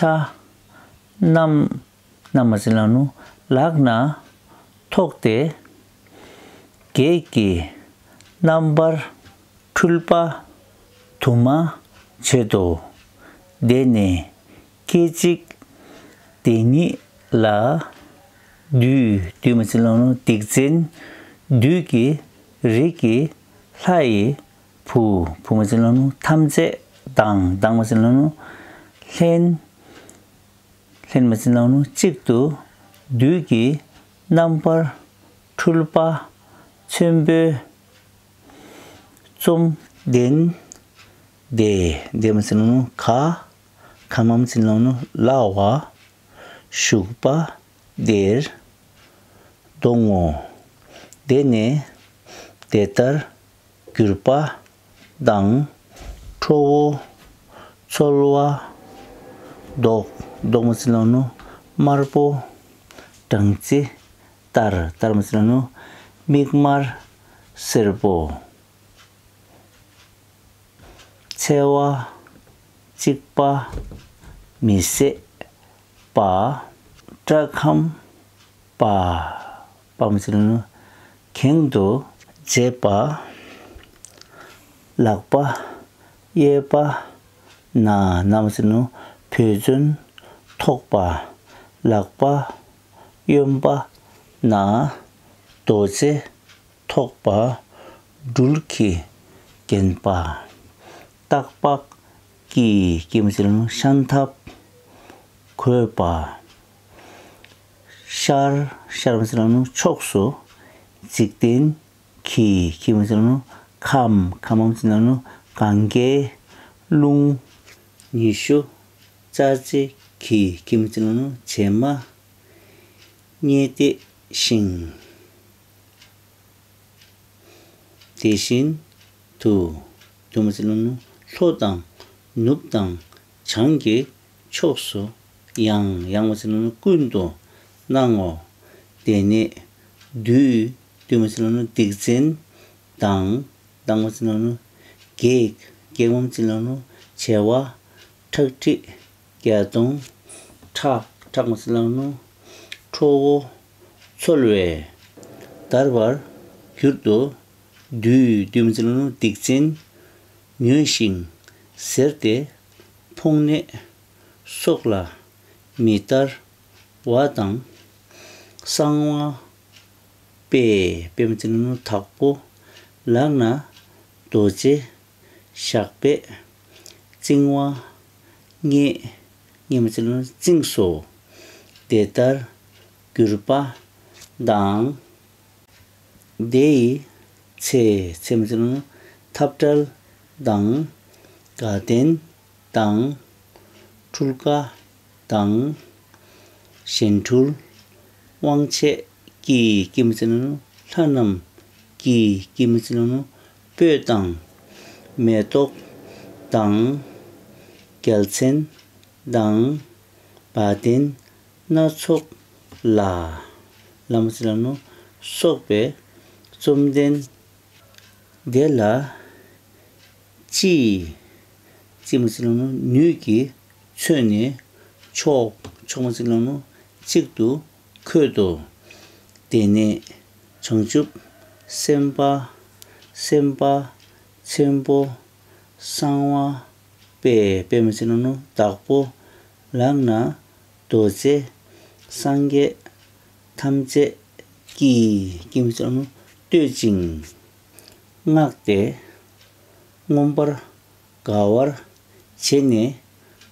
རྣམས། རྣམས་མ་ཅི་ལོ་ནུ། ལག་ན་ཐོགས་ཏེ། བགེགས་ཀྱི་རྣམ་པར་འཁྲུལ་པ་དུ་མ་བྱེད་དོ། དེ་ནས་སྐད་ཅིག་དེ་ཉིད་ལ། བདུད། བདུད་མ་ཟེར་ལབ་ནོ་སྡིག་ཅན། བདུད་ཀྱི་རིགས་ཀྱི་ལྷ་ཡི་བུ། བུ་མ་ཟེར་ལབ་ནོ་ཐམས་ཅད་དང་། དང་མ་ཟེར་ལབ་ནོ་ལྷན། ལྷན་མ་ཟེར་ལབ་ནོ་གཅིག་ཏུ་བདུད་ཀྱི་རྣམ་པར་འཁྲུལ་པ་ཆེན་པོའི་བཅོམ་ལྡན་འདས། འདས་མ་ཟེར་ལབ་ནོ་ག་ག་མ་ཟེར་ལབ་ནོ་ལ་བ། བཞུགས་པ་དེར་འདོང་ངོ་། དེ་ནས་དེ་ལྟར་གྱུར་པ་དང་། ཁྲོ་བོ་ཚོལ་བ་མདོག་མདོག་མ་ཟེར་ལབ་ནོ་དམར་པོ། སྦྲང་རྩི་ལྟར། ལྟར་མ་ཟེར་ལབ་ནོ་མིག་དམར་སེར་པོ། འཚེ་བ་གཅིག་པ་མི་བཟད་པ། སྐྲ་ཁམ་པ། པ་མ་ཟེར་ལབ་ནོ་གྱེན་དུ་བྱེད་པ། ལག་པ་གཡས་པ་ན། ན་མ་ཟེར་ལབ་ནོ་འབོལ་ཚོན་ཐོགས་པ། ལག་པ་གཡོན་པ་ན། རྡོ་རྗེ་ཐོགས་པ། སྦྲུལ་གྱིས་བརྒྱན་པ། སྟག་ལྤགས་ཀྱི། ཀྱི་མ་ཟེར་ལབ་ནོ་ཤམ་ཐབས་གོས་པ། ཤར། ཤར་མ་ཟེར་ལབ་ནོ་ཕྱོགས་སུ་འཇིག་རྟེན་གྱི། གྱི་མ་ཟེར་ལབ་ནོ་ཁམས། ཁམས་མ་ཟེར་ལབ་ནོ་གངྒཱའི་ཀླུང་། ཉི་ཤུ་རྩ་གཅིག་གི། གི་མ་ཟེར་ལབ་ནོ་བྱེ་མ་སྙེད་དེ་ཞིང་། དེ་བཞིན་དུ། དུ་མ་ཟེར་ལབ་ནོ་ལྷོ་དང་ནུབ་དང་བྱང་གི་ཕྱོགས་སུ་ཡང་། ཡང་མ་ཟེར་ལབ་ནོ་ཀུན་ཏུ་སྣང་ངོ་། དེ་ནས་བདུད། བདུད་མ་ཟེར་ལབ་ནོ་སྡིག་ཅན་དང་། དང་མ་ཟེར་ལབ་ནོ་བགེགས། བགེགས་མ་ཟེར་ལབ་ནོ་བྱེ་བ་ཁྲག་ཁྲིག་བརྒྱ་སྟོང་ཕྲག་ཕྲག་མ་ཟེར་ལབ་ནོ་ཁྲོ་བོ་ཚོལ་བས་འདར་བར་གྱུར་ཏོ། བདུད། བདུད་མ་ཟེར་ལབ་ནོ་སྡིག་ཅན་མྱོས་ཤིང་གཟེར་ཏེ་ཕོངས་ནས་སྲོག་ལ་མི་ལྟ་བ་དང་། གསང་བ་པས། པས་མ་ཟེར་ལབ་ནོ་དྭགས་པོ། ལག་ན་རྡོ་རྗེ་ཞགས་པས་བཅིང་བ་མཉེས། མཉེས་མ་ཟེར་ལབ་ནོ་བཅིངས་སོ། དེ་ལྟར་གྱུར་པ་དང་། དེ་ཡི་ཚེ། ཚེ་མ་ཟེར་ལབ་ནོ་འཐབ་བྲལ་དང་། དགའ་ལྡན་དང་། འཁྲུལ་དགའ་དང་། གཞན་འཁྲུལ་དབང་བྱེད་ཀྱི། ཀྱི་མ་ཟེར་ལབ་ནོ་ལྷ་རྣམས་ཀྱི། ཀྱི་མ་ཟེར་ལབ་ནོ་སྤོས་དང་། མེ་ཏོག་དང་། རྒྱལ་མཚན་དང་། བ་དན་སྣ་ཚོགས་ལ། ལ་མ་ཟེར་ལབ་ནོ་སོགས་པའི་བཅོམ་ལྡན་འདས་ལ་ཅི། ཅི་མ་ཟེར་ལབ་ནོ་ནུས་ཀྱིས་མཚོན་ནས་མཆོག་མཆོག་མ་ཟེར་ལབ་ནོ་གཅིག་ཏུ་འཁོད་དོ། དེ་ནས་བྱང་ཆུབ་སེམས་དཔའ། སེམས་དཔའ་ཆེན་པོ་གསང་བ་པས། པས་མ་ཟེར་ལབ་ནོ་དྭགས་པོ། ལག་ན་རྡོ་རྗེ་སངས་རྒྱས་ཐམས་ཅད་ཀྱིས། ཀྱིས་མ་ཟེར་ལབ་ནོ་བསྟོད་ཅིང་བསྔགས་ཏེ་མངོན་པར་དགའ་བར་བྱས་ནས་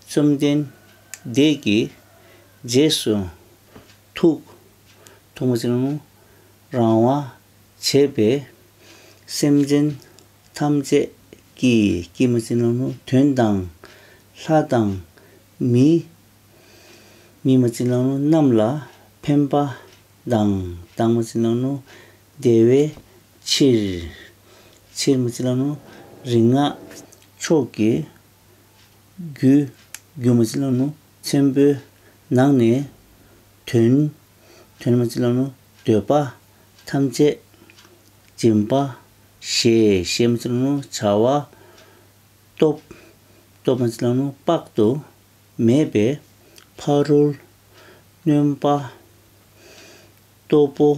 བཅོམ་ལྡན་འདས་ཀྱི་རྗེས་སུ་ཐུགས། ཐུགས་མ་ཟེར་ལབ་ནོ་རང་དབང་བྱས་པས། སེམས་ཅན་ཐམས་ཅད་ཀྱི། ཀྱི་མ་ཟེར་ལབ་ནོ་དོན་དང་ལྷ་དང་མི། མི་མ་ཟེར་ལབ་ནོ་རྣམས་ལ་ཕན་པ་དང་། དང་མ་ཟེར་ལབ་ནོ་བདེ་བའི་ཕྱིར། ཕྱིར་མ་ཟེར་ལབ་ནོ་རིག་སྔགས་མཆོག་གི་རྒྱུ། རྒྱུ་མ་ཟེར་ལབ་ནོ་ཆེན་པོའི་ནང་ནས་དོན། དོན་མ་ཟེར་ལབ་ནོ་འདོད་པ་ཐམས་ཅད་སྦྱིན་པ་བཞེས། བཞེས་མ་ཟེར་ལབ་ནོ་བྱ་བ་སྟོབས། སྟོབས་མ་ཟེར་ལབ་ནོ་དཔག་ཏུ་མེད་པའི་ཕ་རོལ་གནོན་པ། སྟོབས་པོ་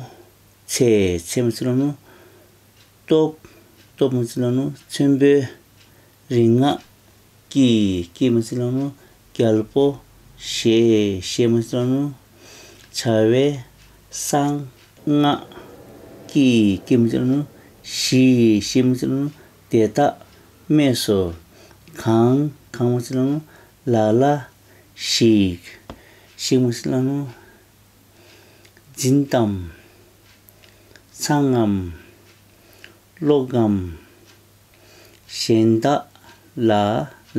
ཆེ། ཆེ་མ་ཟེར་ལབ་ནོ་སྟོབས། སྟོབས་མ་ཟེར་ལབ་ནོ་ཆེན་པོའི་རིག་སྔགས་ཀྱི། ཀྱི་མ་ཟེར་ལབ་ནོ་ རྒྱལ་པོ། ཞེས་ཞེས་མ་ཅི་ལ་ནུ། བྱ་བའི་གསང་སྔགས་ཀྱི་ཀྱི་མ་ཅི་ལ་ནུ། ཞི་ཞི་མ་ཅི་ལ་ནུ། དེ་དག་སྨྲས་སོ། གང་གང་མ་ཅི་ལ་ནུ། ལ་ལ་ཞིག་ཞིག་མ་ཅི་ལ་ནུ། འཛིན་ཏམ། ཚང་ངམ། ཀློག་གམ། གཞན་དག་ལ་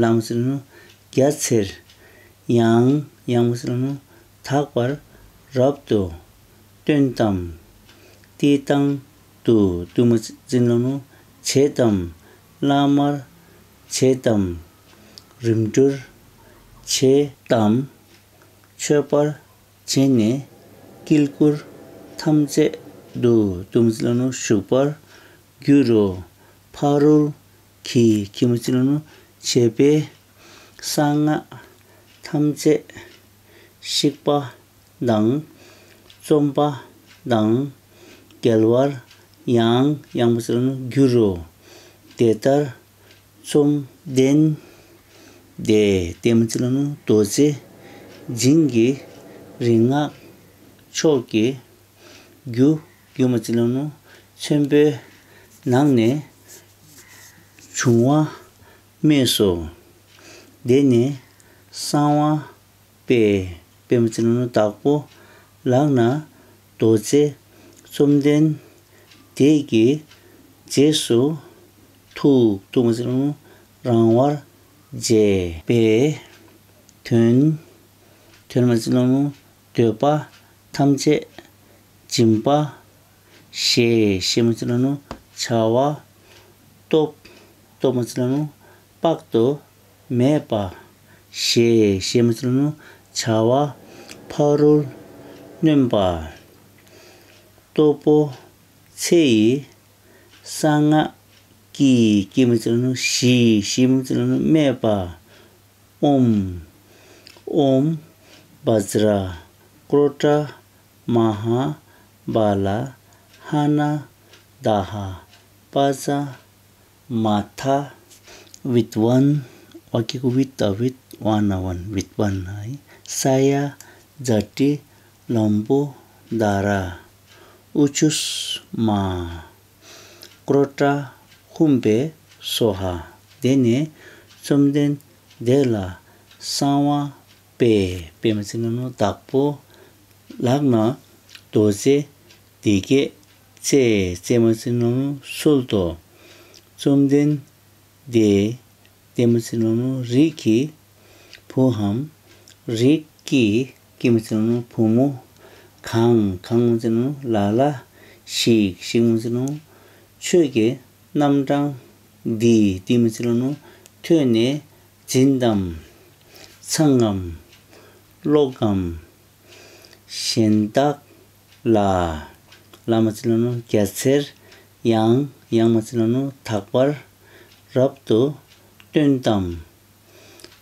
ལ་མ་ཅི་ལ་ནུ། རྒྱ་ཆེར། ཡང་ཡང་མ་ཅི་ལ་ནུ། དག་པར་རབ་ཏུ་སྟོན་ཏམ། བསྟི་སྟང་དུ་དུ་མ་ཅི་ལ་ནུ། བྱེད་དམ། བླ་མར་བྱེད་དམ། རིམ་གྲོར་བྱེད་དམ། མཆོད་པར་བྱས་ནས་དཀྱིལ་འཁོར་ཐམས་ཅད་དུ་དུ་མ་ཅི་ལ་ནུ་བཞུགས་པར་འགྱུར་རོ། ཕ་རོལ་གྱི་གྱི་མ་ཅི་ལ་ནུ་བྱེད་པའི་གསང་སྔགས་ཐམས་ཅད་བཤིག་པ་དང་། རྩོམ་པ་དང་། རྒྱལ་བར་ཡང་ཡང་མ་ཅི་ལ་ནུ་འགྱུར་རོ། དེ་ལྟར་བཅོམ་ལྡན་འདས་དེ་མ་ཅི་ལ་ནུ་རྡོ་རྗེ་འཇིགས་ཀྱི་རིག་སྔགས་མཆོག་གི་རྒྱུ་རྒྱུ་མ་ཅི་ལ་ནུ་ཆེན་པོའི་ནང་ནས་བྱུང་བ་སྨྲས་སོ། དེ་ནས་གསང་བ་པས་པས་མ་ཅི་ལ་ནུ་བདག་པོ་ལག་ན་རྡོ་རྗེ་བཅོམ་ལྡན་འདས་ཀྱི་རྗེས་སུ་ཐུག་ཐུག་མ་ཅི་ལ་ནུ་རང་དབང་བརྗེད་པའི་དོན་དོན་མ་ཅི་ལ་ནུ་འདོད་པ་ཐམས་ཅད་སྦྱིན་པ། ཞེས་ཞེས་མ་ཅི་ལ་ནུ་བྱ་བ་སྟོབས་སྟོབས་མ་ཅི་ལ་ནུ་དཔག་ཏུ་མེད་པ། ཞེས་ཞེས་མ་ཅི་ལ་ནུ་བྱ་བ་ཕ་རོལ་གནོན་པ། སྟོབས་པོ་ཆེ་ཡི་གསང་སྔགས་ཀྱི་ཀྱི་མ་ཅི་ལ་ནུ་ཞི་ཞི་མ་ཅི་ལ་ནུ་སྨྲས་པ། ཨོཾ། ཨོཾ། བཛྲ་ཀྲོ་ཏྲ་མ་ཧཱ་བ་ལ་ཧ་ན་ད་ཧ་པ་ཙ་མ་ཐ། ཝིད་ཝན། ཝ་ཀི་གུ་ཝིད་ད་ཝིད། ཝ་ན་ཝན། ཝིད་ཝན་ཧའི། ས་ཡ་ཛ་ཏི་ལམ་བོ་དྷ་ར། ཨུ་ཆུས་མ། ཀྲོ་ཏྲ་ཧུམ་བེ་སྭཱ་ཧཱ། དེ་ནས་བཅོམ་ལྡན་འདས་ལ་གསང་བ་པས་པས་མ་ཅི་ལ་ནུ་བདག་པོ་ལག་ན་རྡོ་རྗེ་འདི་སྐད་ཅེས་ཅེས་མ་ཅི་ལ་ནུ་གསོལ་ཏོ། བཅོམ་ལྡན་འདས་དེ་མ་ཅི་ལ་ནུ་རིགས་ཀྱི་བུའམ། རིགས་ཀྱི་ཀྱི་མ་ཅི་ལ་ནུ་བུ་མོ། གང་གང་མ་ཅི་ལ་ནུ་ལ་ལ་ཞིག་ཞིག་མ་ཅི་ལ་ནུ་ཆོས་ཀྱི་རྣམ་གྲངས་འདི་འདི་མ་ཅི་ལ་ནུ་ཐོས་ནས་འཛིན་ཏམ། ཚང་ངམ། ཀློག་གམ། གཞན་དག་ལ་ལ་མ་ཅི་ལ་ནུ་རྒྱ་ཆེར། ཡང་ཡང་མ་ཅི་ལ་ནུ་དག་པར་རབ་ཏུ་སྟོན་ཏམ།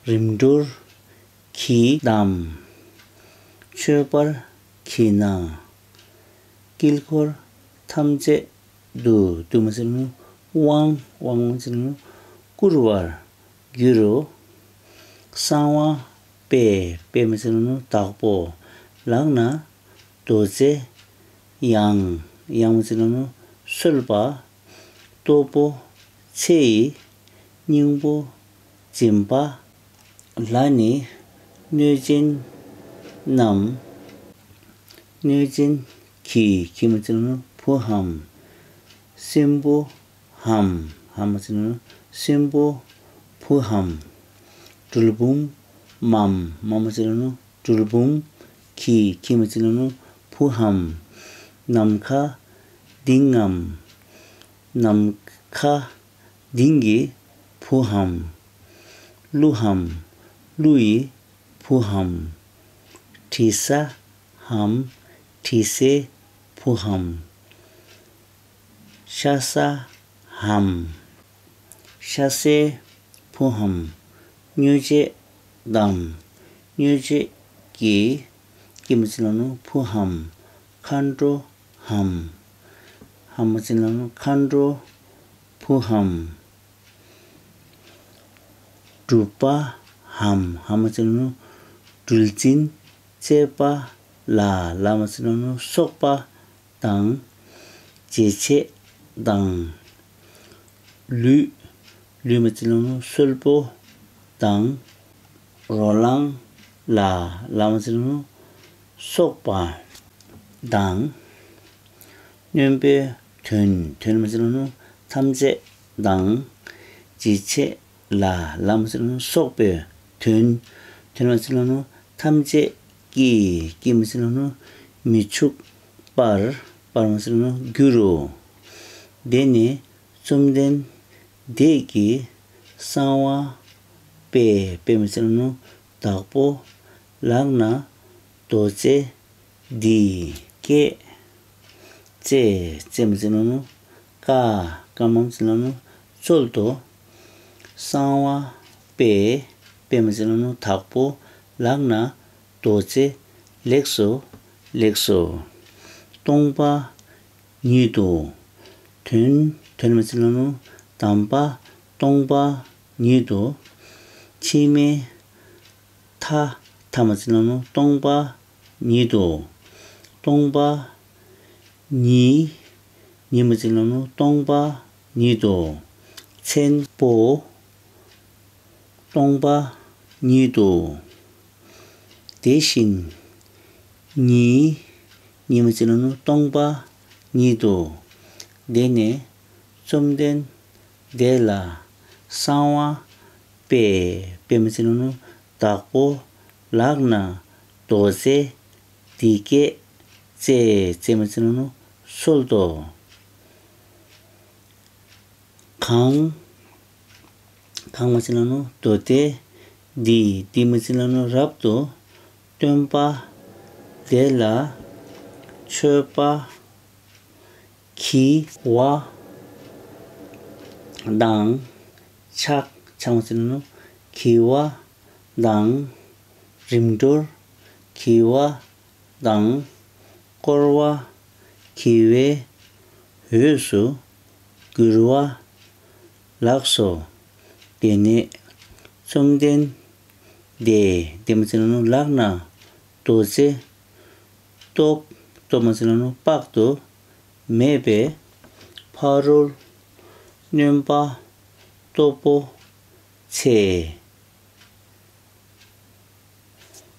རིམ་གྲོར་གྱིས་དམ། མཆོད་པར་བགྱིས་ན། དཀྱིལ་འཁོར་ཐམས་ཅད་དུ་དུ་མ་ཅི་ལ་ནུ་དབང་དབང་མ་ཅི་ལ་ནུ་བསྐུར་བར་འགྱུར་རོ། གསང་བ་པས་པས་མ་ཅི་ལ་ནུ་བདག་པོ་ལག་ན་རྡོ་རྗེ། ཡང་ཡང་མ་ཅི་ལ་ནུ་གསོལ་པ། སྟོབས་པོ་ཆེ་ཡི་སྙིང་པོ་འཛིན་པ་ལ་ནི་གནོད་སྦྱིན་རྣམས། གནོད་སྦྱིན་གྱི་གྱི་མ་ཅི་ལ་ནུ་བུའམ། སྲིན་པོའམ། ཧ་མ་ཅི་ལ་ནུ་སྲིན་པོ་བུའམ། གྲུལ་བུམ་མམ་མ་མ་ཅི་ལ་ནུ་གྲུལ་བུམ་གྱི་གྱི་མ་ཅི་ལ་ནུ་བུའམ། ནམ་མཁའ་ལྡིང་ངམ། ནམ་མཁའ་ལྡིང་གི་བུའམ། ཀླུའམ། ཀླུ་ཡི་བུའམ། དྲི་ཟའམ། དྲི་ཟའི་བུའམ། ཤ་ཟའམ། ཤ་ཟའི་བུའམ། མྱོས་བྱེད་དམ། མྱོས་བྱེད་ཀྱི་ཀྱི་མ་ཅི་ལ་ནུ་བུའམ། མཁའ་འགྲོའམ། ཧ་མ་ཅི་ལ་ནུ་མཁའ་འགྲོའི་བུའམ། གྲུབ་པའམ། ཧམ། ཧ་མ་ཚིག་ལ་ནུ་སྦྲུལ་འཛིན། རྩེ་པ། ལ། ལ་མ་ཚིག་ལ་ནུ་སོག་པ་དང་། རྗེས་བྱེད་དང་། ལུས། ལུས་མ་ཚིག་ལ་ནུ་གསོལ་པོ་དང་། རོ་ལངས། ལ། ལ་མ་ཚིག་ལ་ནུ་སོག་པ་དང་། སྣོན་པའི་དོན། དོན་མ་ཚིག་ལ་ནུ་ཐམས་ཅད་དང་། རྗེས་བྱེད་ལ། ལ་མ་ཚིག་ལ་ནུ་སོག་པའི་དོན། དོན་མ་ཚིག་ལ་ནུ་ཐམས་ཅད་ཀྱི། ཀྱི་མ་ཚིག་ལ་ནུ་མི་འཆུགས་པར། པར་མ་ཚིག་ལ་ནུ་འགྱུར་རོ། དེ་ནས་བཅོམ་ལྡན་འདས་ཀྱིས་གསང་བ་པས། པས་མ་ཚིག་ལ་ནུ་བདག་པོ། ལག་ན་རྡོ་རྗེ་འདི་སྐད་ཅེས། ཅེས་མ་ཚིག་ལ་ནུ་བཀའ། བཀའ་མ་ཚིག་ལ་ནུ་འཚལ་ཏོ། གསང་བ་པས། པས་མ་ཚིག་ལ་ནུ་བདག་པོ། ལག་ན་རྡོ་རྗེ། ལེགས་སོ། ལེགས་སོ། སྟོང་པ་ཉིད་དོ། དོན། དོན་མ་ཚིག་ལ་ནུ་དམ་པ་སྟོང་པ་ཉིད་དོ། ཕྱི་མའི་མཐའ། མཐའ་མ་ཚིག་ལ་ནུ་སྟོང་པ་ཉིད་དོ། སྟོང་པ་ཉིད། ཉིད་མ་ཚིག་ལ་ནུ་སྟོང་པ་ཉིད་དོ། ཆེན་པོ་སྟོང་པ་ཉིད་དོ། དེ་བཞིན་ཉིད། ཉིད་མ་ཚིག་ལ་ནུ་སྟོང་པ་ཉིད་དོ། དེ་ནས་བཅོམ་ལྡན་འདས་ལ་གསང་བ་པས། པས་མ་ཚིག་ལ་ནུ་བདག་པོ། ལག་ན་རྡོ་རྗེ་འདི་སྐད་ཅེས། ཅེས་མ་ཚིག་ལ་ནུ་འཚལ་ཏོ། གང་། གང་མ་ཚིག་ལ་ནུ་མདོ་སྡེ་འདི། འདི་མ་ཚིག་ལ་ནུ་རབ་ཏུ་སྟོན་པ་དེ་ལ་མཆོད་པ་བགྱི་བ་དང་། ཕྱག་ཕྱག་མ་ཚིག་ལ་ནུ་བགྱི་བ་དང་། རིམ་གྲོར་བགྱི་བ་དང་། བསྐོར་བ་བགྱི་བའི་འོས་སུ་གྱུར་པ་ལགས་སོ། དེ་ནས་བཅོམ་ལྡན་འདས། འདས་མ་ཚིག་ལ་ནུ་ལག་ན་རྡོ་རྗེ་སྟོབས། སྟོབས་མ་ཚིག་ལ་ནུ་དཔག་ཏུ་མེད་པའི་ཕ་རོལ་གནོན་པ་སྟོབས་པོ་ཆེ།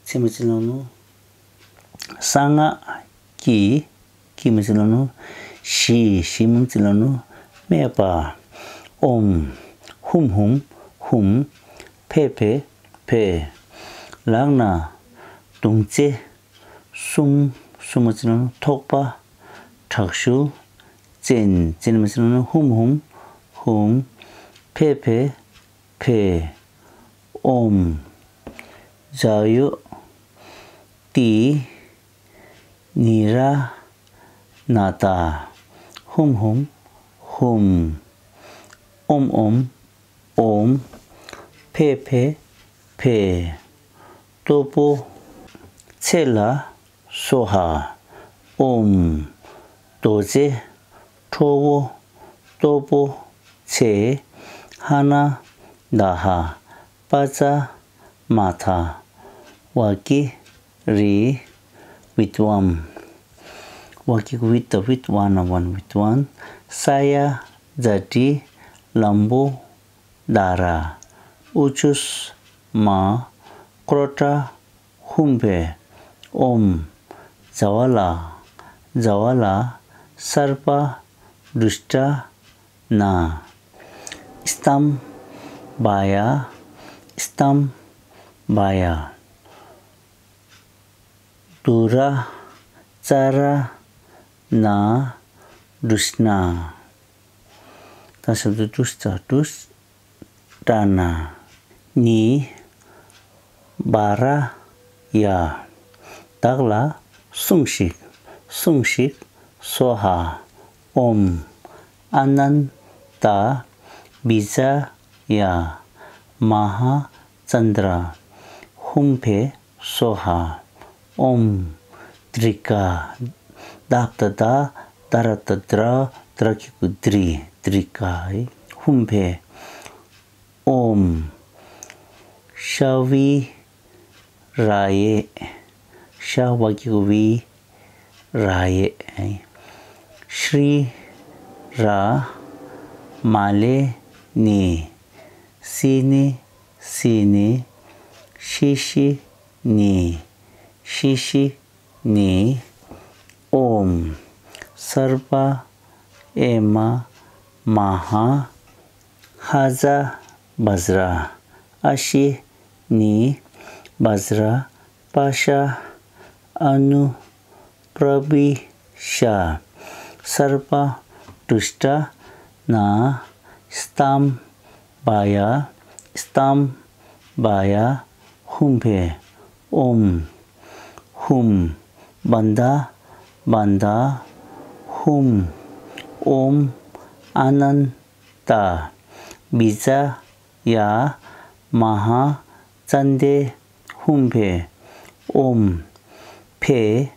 ཆེ་མ་ཚིག་ལ་ནུ་གསང་སྔགས་ཀྱི། ཀྱི་མ་ཚིག་ལ་ནུ་ཞི། ཞི་མ་ཚིག་ལ་ནུ་སྨྲས་པ། ཨོཾ། ཧཱུྃ་ཧཱུྃ་ཧཱུྃ། ཕཊ་ཕཊ་ཕཊ། ལག་ན་དུང་ཅན་གསུམ། གསུམ་མ་ཚིག་ལ་ནུ་ཐོགས་པ་དྲག་ཤུལ་ཅན། ཅན་མ་ཚིག་ལ་ནུ་ཧཱུྃ་ཧཱུྃ་ཧཱུྃ། ཕཊ་ཕཊ་ཕཊ། ཨོཾ། ཛ་ཡོ་ཏི་ནི་ར་ཎ་ཏ། ཧཱུྃ་ཧཱུྃ་ཧཱུྃ། ཨོཾ་ཨོཾ་ཨོཾ། ཕཊ་ཕཊ་ཕཊ། སྟོབས་པོ་ཆེ་ལ་སྭཱ་ཧཱ། ཨོཾ། རྡོ་རྗེ་ཁྲོ་བོ་སྟོབས་པོ་ཆེ། ཧ་ཎ་དྷཱ་ཧ། པ་ཙ་མ་དྷ། ཝ་ཀི་རི། ཝི་ཏི་ཝམ། ཝ་ཀི་ཝི་ཏ་ཝི་ཏ་ཝ་ན་ཝན། ཝི་ཏི་ཝམ། ས་ཡ་ཛ་ཏི་ལམ་བོ་དྷ་ར། ཨུ་ཆུས་མ། ཀྲོ་ཊ་ཧཱུྃ་ཕཊ། ཨོཾ། ཛ་ཝ་ལ། ཛ་ཝ་ལ། སརྦ་དུཥྚ་ཎ། སྟམ་བ་ཡ། སྟམ་བ་ཡ། དུ་ར་ཙ་ར་ཎ་དུཥྚ། ད་ཞབས་ཀྱུ་དུཥྚ། དུཥྚ། ནི་བ་ར་ཡ། བདག་ལ་སྲུངས་ཤིག་སྲུངས་ཤིག་སྭཱ་ཧཱ། ཨོཾ། ཨ་ནནྟ་བི་ཛ་ཡ་མ་ཧཱ་ཙནྡྲ་ཧཱུྃ་ཕཊ་སྭཱ་ཧཱ། ཨོཾ། ཏྲི་ཀ། ད་བཏགས་དྷ། ད་ར་བཏགས་དྲ། དྲ་གི་གུ་དྲི། ཏྲི་ཀ་ཧཱུྃ་ཕཊ། ཨོཾ། ཤ་བི་ར་ཡེ། ཤ་བ་གི་གུ་བི། ར་ཡེ། ཤྲི་ར་མ་ལེ་ནི། སི་ནི་སི་ནི། ཤི་ཤི་ནི། ཤི་ཤི་ནི། ཨོཾ། སརྦ་ཨེ་མ་མ་ཧཱ། ཧ་ཛ་བཛྲ། ཨ་ཤི་ནི། བཛྲ་པ་ཤ། ཨ་ནུ་པྲ་བི་ཤ། སརྦ་ཏུཥྛ་ན་སྟམ་བ་ཡ། སྟམ་བ་ཡ། ཧཱུྃ་ཕཊ། ཨོཾ། ཧཱུྃ། བནྡྷ་བནྡྷ། ཧཱུྃ། ཨོཾ། ཨ་ནནྟ། བི་ཛ་ཡ། མ་ཧཱ་ཙནྡེ། ཧཱུྃ་ཕཊ། ཨོཾ། ཕཊ།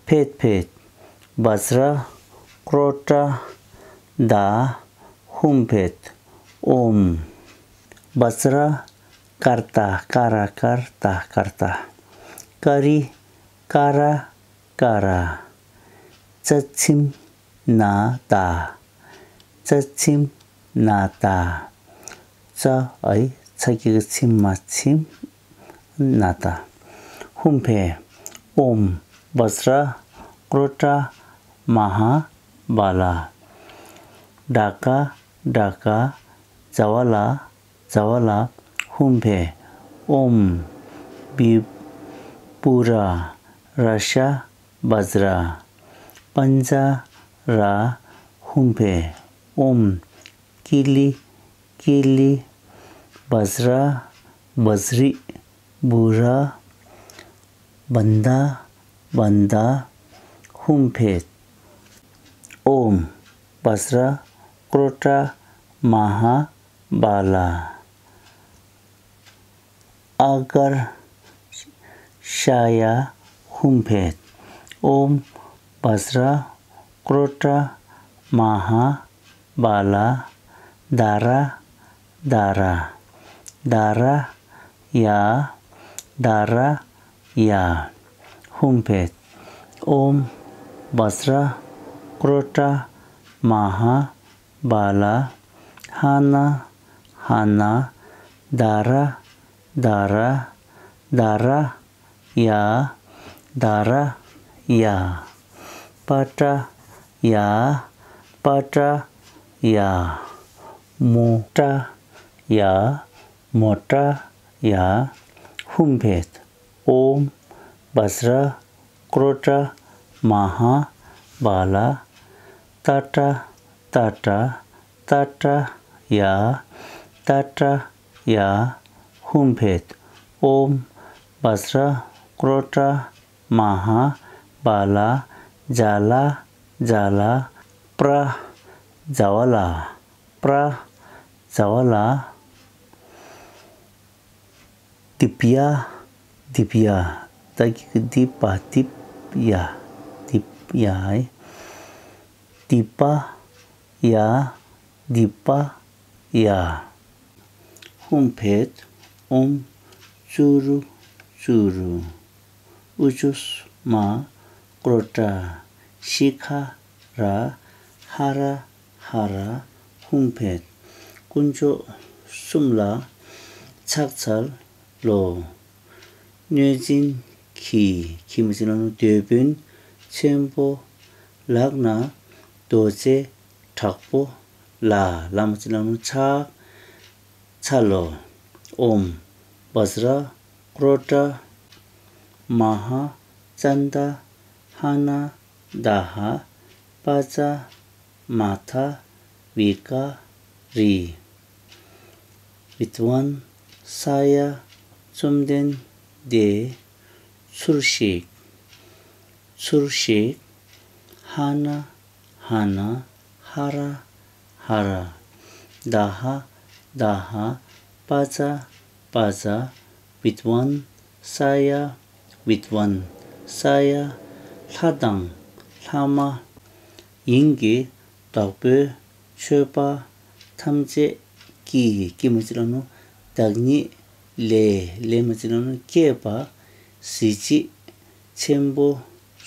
ཕཊ་ཕཊ། བཛྲ་ཀྲོ་ཊ་ད། ཧཱུྃ་ཕཊ། ཨོཾ། བཛྲ་ཀརྟ། ཀ་ར་ཀར་ཏ་ཀརྟ། ཀ་རི་ཀ་ར་ཀ་ར། ཙ་ཚིམ་ན་ད། ཙ་ཚིམ་ན་ད། ཙ་ཨའི་ཚ་གི་གུ་ཚིམ་མ་ཚིམ། ན་ད། ཧཱུྃ་ཕཊ། ཨོཾ། བཛྲ་ཀྲོ་ཊ་མ་ཧཱ་བ་ལ། ཌ་ཀ་ཌ་ཀ། ཛ་ཝ་ལ་ཛ་ཝ་ལ། ཧཱུྃ་ཕཊ། ཨོཾ། བི་པུ་ར་ར་ཤ་བཛྲ། པཉྩ་ར། ཧཱུྃ་ཕཊ། ཨོཾ། ཀི་ལི་ཀི་ལི། བཛྲ་བཛྲི། བུ་ར། བནྡྷ་བནྡྷ། ཧཱུྃ་ཕཊ། ཨོཾ། བཛྲ་ཀྲོ་ཊ་མ་ཧཱ་བ་ལ། ཨ་གརྞ་ཤ་ཡ། ཧཱུྃ་ཕཊ། ཨོཾ། བཛྲ་ཀྲོ་ཊ་མ་ཧཱ་བ་ལ། དྷ་ར་དྷ་ར། དྷ་ར་ཡ། དྷ་ར་ཡ། ཧཱུྃ་ཕཊ། ཨོཾ། བཛྲ་ཀྲོ་ཊ་མ་ཧཱ་བ་ལ། ཧ་ན་ཧ་ན། དྷ་ར་དྷ་ར། དྷ་ར་ཡ། དྷ་ར་ཡ། པ་ཏྲ་ཡ། པ་ཏྲ་ཡ། མོ་ཏྲ་ཡ། མོ་ཏྲ་ཡ། ཧཱུྃ་ཕཊ། ཨོཾ། བཛྲ་ཀྲོ་ཊ་མ་ཧཱ་བ་ལ། ཏ་ཏྲ་ཏ་ཏྲ། ཏ་ཏྲ་ཡ། ཏ་ཏྲ་ཡ། ཧཱུྃ་ཕཊ། ཨོཾ། བཛྲ་ཀྲོ་ཊ་མ་ཧཱ་བ་ལ། ཛ་ལ་ཛ་ལ། པྲ་ཛ་ཝ་ལ། པྲ་ཛ་ཝ་ལ། དིབ་ཡ། དིབ་ཡ། ད་གི་གུ་དིབ་པ་དིབ་ཡ། དིབ་ཡ། དིབ་པ་ཡ། དིབ་པ་ཡ། ཧཱུྃ་ཕཊ། ཨོཾ། ཙུ་རུ་ཙུ་རུ། ཨུ་ཅུ་སྨ། ཀྲོ་ཊ། ཤི་ཁ་ར། ཧ་ར་ཧ་ར། ཧཱུྃ་ཕཊ། དཀོན་མཆོག་གསུམ་ལ་ཕྱག་འཚལ་ལོ། གནོད་སྦྱིན་གྱི། གྱི་མ་ཅི་ལ་ནུ་དེད་དཔོན་ཆེན་པོ། ལག་ན་རྡོ་རྗེ་དྲག་པོ་ལ། ལ་མ་ཅི་ལ་ནུ་ཕྱག་འཚལ་ལོ། ཨོཾ། བཛྲ་ཀྲོ་ཊ་མ་ཧཱ་ཙནྡ། ཧ་ན་ད་ཧ། པ་ཙ་མ་ཐ་བི་ཀ་རི། བི་དྭན་ས་ཡ། བཅོམ་ལྡན་འདས་ཚུར་གཤེགས། ཚུར་གཤེགས། ཧ་ན་ཧ་ན། ཧ་ར་ཧ་ར། ད་ཧ་ད་ཧ། པ་ཙ་པ་ཙ། བི་དྭན་ས་ཡ། བི་དྭན་ས་ཡ། ལྷ་དང་ལྷ་མ་ཡིན་གྱི་བདག་པོའི་མཆོད་པ་ཐམས་ཅད་ཀྱིས། ཀྱིས་མ་ཅི་ལ་ནུ་བདག་ཉིད་ ལས། ལས་མ་ཅི་ལ་ནོ་སྐྱེས་པ། གཟི་བརྗིད། ཆེན་པོ།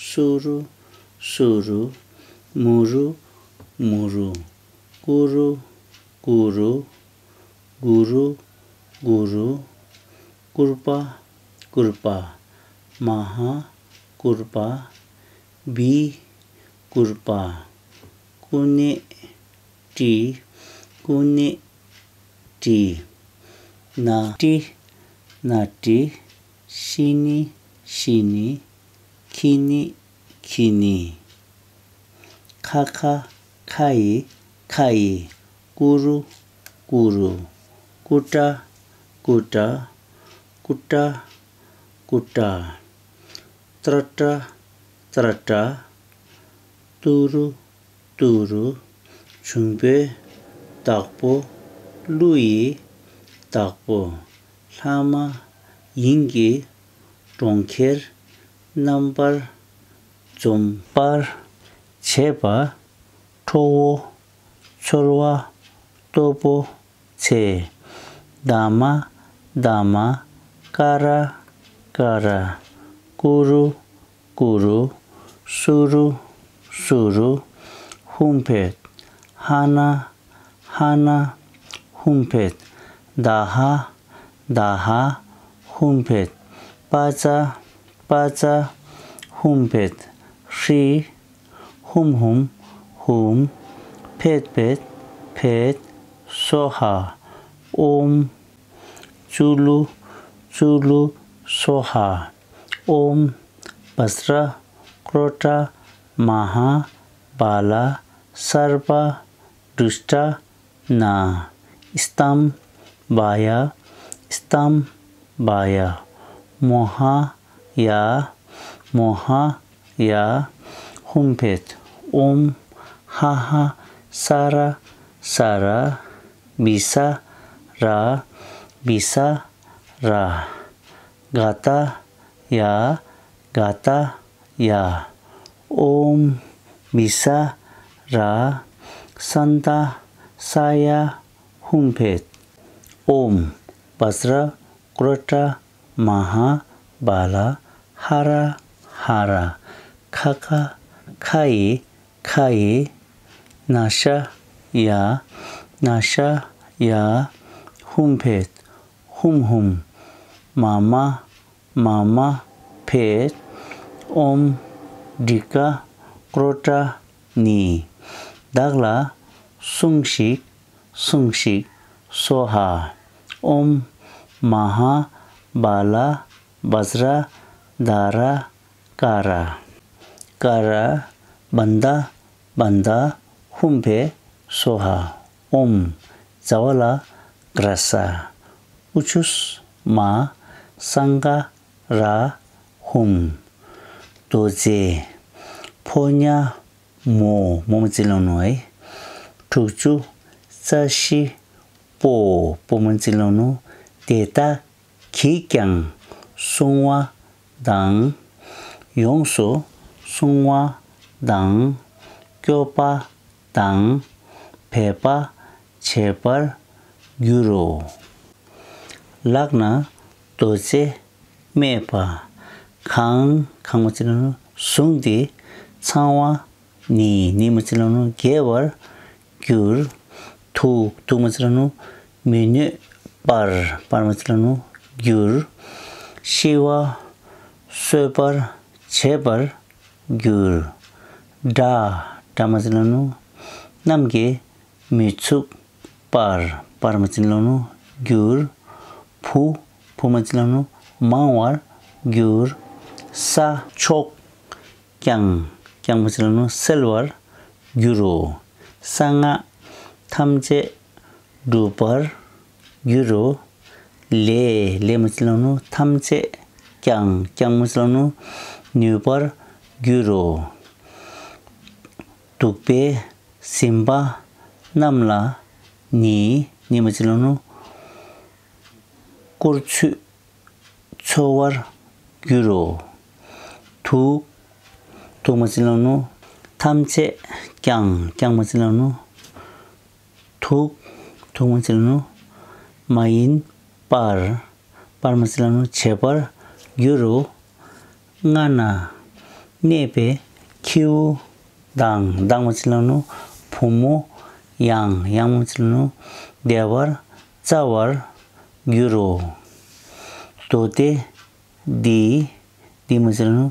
སུ་རུ། སུ་རུ། མུ་རུ། མུ་རུ། ཀུ་རུ། ཀུ་རུ། གུ་རུ། གུ་རུ། ཀུར་པ། ཀུར་པ། མ་ཧཱ། ཀུར་པ། བི། ཀུར་པ། ཀུ་ནེ། ཏི། ཀུ་ནེ། ཏི། ན། ཏི། ན་ཏི། ཤི་ནི། ཤི་ནི། ཁི་ནི། ཁི་ནི། ཁ་ཁ། ཁ་ཡི། ཁ་ཡི། ཀུ་རུ། ཀུ་རུ། ཀུ་ཏྲ། ཀུ་ཏྲ། ཀུ་ཏྲ། ཀུ་ཏྲ། ཏྲ་ཏྲ། ཏྲ་ཏྲ། ཏུ་རུ། ཏུ་རུ། འབྱུང་པོའི་བདག་པོ། ཀླུ་ཡི་བདག་པོ། ལྷ་མ་ཡིན་གྱི་གྲོང་ཁྱེར། རྣམ་པར་འཇོམས་པར་བྱེད་པ། ཁྲོ་བོ། ཚོར་བ། སྟོབས་པོ་ཆེ། ད་མ། ད་མ། ཀ་ར། ཀ་ར། ཀུ་རུ། ཀུ་རུ། སུ་རུ། སུ་རུ། ཧཱུྃ་ཕཊ། ཧ་ན། ཧ་ན། ཧཱུྃ་ཕཊ། ད་ཧ། ད་ཧ། ཧཱུྃ་ཕཊ། པ་ཙ། པ་ཙ། ཧཱུྃ་ཕཊ། ཧྲཱིཿ། ཧཱུྃ་ཧཱུྃ། ཧཱུྃ། ཕཊ་ཕཊ། ཕཊ། སྭཱ་ཧཱ། ཨོཾ། ཙུ་ལུ། ཙུ་ལུ། སྭཱ་ཧཱ། ཨོཾ། བཛྲ། ཀྲོ་ཏྲ། མ་ཧཱ། བ་ལ། སརྦ། དྲྀཥྛ། ན། སྟམ། བ་ཡ། སྟམ། བ་ཡ། མོ་ཧ། ཡ། མོ་ཧ། ཡ། ཧཱུྃ་ཕཊ། ཨོཾ། ཧ་ཧ། ས་ར། ས་ར། བི་ས་ར། བི་ས་ར། ག་ཏ། ཡ། ག་ཏ། ཡ། ཨོཾ། བི་ས་ར། སན་ཏ། ས་ཡ། ཧཱུྃ་ཕཊ། ཨོཾ། བཛྲ། ཀྲོ་ཏྲ། མ་ཧཱ། བ་ལ། ཧ་ར། ཧ་ར། ཁ་ཁ། ཁ་ཡི། ཁ་ཡི། ན་ཤ། ཡ། ན་ཤ། ཡ། ཧཱུྃ་ཕཊ། ཧཱུྃ་ཧཱུྃ། མ་མ། མ་མ། ཕཊ། ཨོཾ། ཌི་ཀ། ཀྲོ་ཏ་ནི། བདག་ལ་སྲུངས་ཤིག། སྲུངས་ཤིག། སྭཱ་ཧཱ། ཨོཾ། མ་ཧཱ། བ་ལ། བཛྲ། དྷ་ར། ཀ་ར། ཀ་ར། བན་དྷ། བན་དྷ། ཧཱུྃ་ཕཊ། སྭཱ་ཧཱ། ཨོཾ། ཛ་ཝ་ལ། གྲ་ས། ཨུ་ཆུ་སྨ། སང་ག་ར། ཧཱུྃ། རྡོ་རྗེ། ཕོ་ཉ་མོ། མོ་མ་ཙི་ལོ་ནོ་ཨེ། དྲུག་ཅུ་རྩ་བཞི་པོ། པོ་མ་ཙི་ལོ་ནོ། དེ་དག་གིས་ཀྱང་བསྲུང་བ་དང་། ཡོངས་སུ་བསྲུང་བ་དང་། སྐྱོབ་པ་དང་། འབད་པ་བྱེད་པར་འགྱུར་རོ། ལག་ན་རྡོ་རྗེ་སྨྲས་པ། གང་། གང་མ་ཙི་ལོ་ནོ། བཟུང་སྟེ་ཚང་བ་ནི། ནི་མ་ཙི་ལོ་ནོ། དགེ་བར་འགྱུར། ཐུགས། ཐུགས་མ་ཙི་ལོ་ནོ། མི་གནོད་པར། པར་མ་ཙི་ལོ་ནོ། འགྱུར། ཤི་བ་གསོད་པར་བྱེད་པར་འགྱུར། དགྲ། དགྲ་མ་ཙི་ལོ་ནོ། རྣམས་ཀྱིས་མི་ཚུགས་པར། པར་མ་ཙི་ལོ་ནོ། འགྱུར། བུ། བུ་མ་ཙི་ལོ་ནོ། མང་བར་འགྱུར། ས། ཕྱོགས་ཀྱང་། ཀྱང་མ་ཙི་ལོ་ནོ། སེལ་བར་འགྱུར་རོ། གསང་སྔགས་ཐམས་ཅད་འགྲུབ་པར་འགྱུར་རོ། ལས། ལས་མ་ཙི་ལོ་ནོ། ཐམས་ཅད་ཀྱང་། ཀྱང་མ་ཙི་ལོ་ནོ། ནུས་པར་འགྱུར་རོ། གདུག་པའི་གཟིམ་པ་རྣམས་ལ་ནི། ནི་མ་ཙི་ལོ་ནོ། བཀུར་ཚུལ་འཚོལ་བར་འགྱུར་རོ། དུག། དུག་མ་ཙི་ལོ་ནོ། ཐམས་ཅད་ཀྱང་། ཀྱང་མ་ཙི་ལོ་ནོ། དུག། དུག་མ་ཙི་ལོ་ནོ། མ་ཡིན་པར། པར་མ་ཟེར་ལབ་ནོ་བྱེད་པར་འགྱུར་རོ། སྔ་ན་གནས་པའི་ཁྱེའུ་དང་དང་མ་ཟེར་ལབ་ནོ་བུ་མོ་ཡང་ཡང་མ་ཟེར་ལབ་ནོ་བདེ་བར་བཙའ་བར་འགྱུར་རོ། མདོ་སྡེ་འདི་འདི་མ་ཟེར་ལབ་ནོ་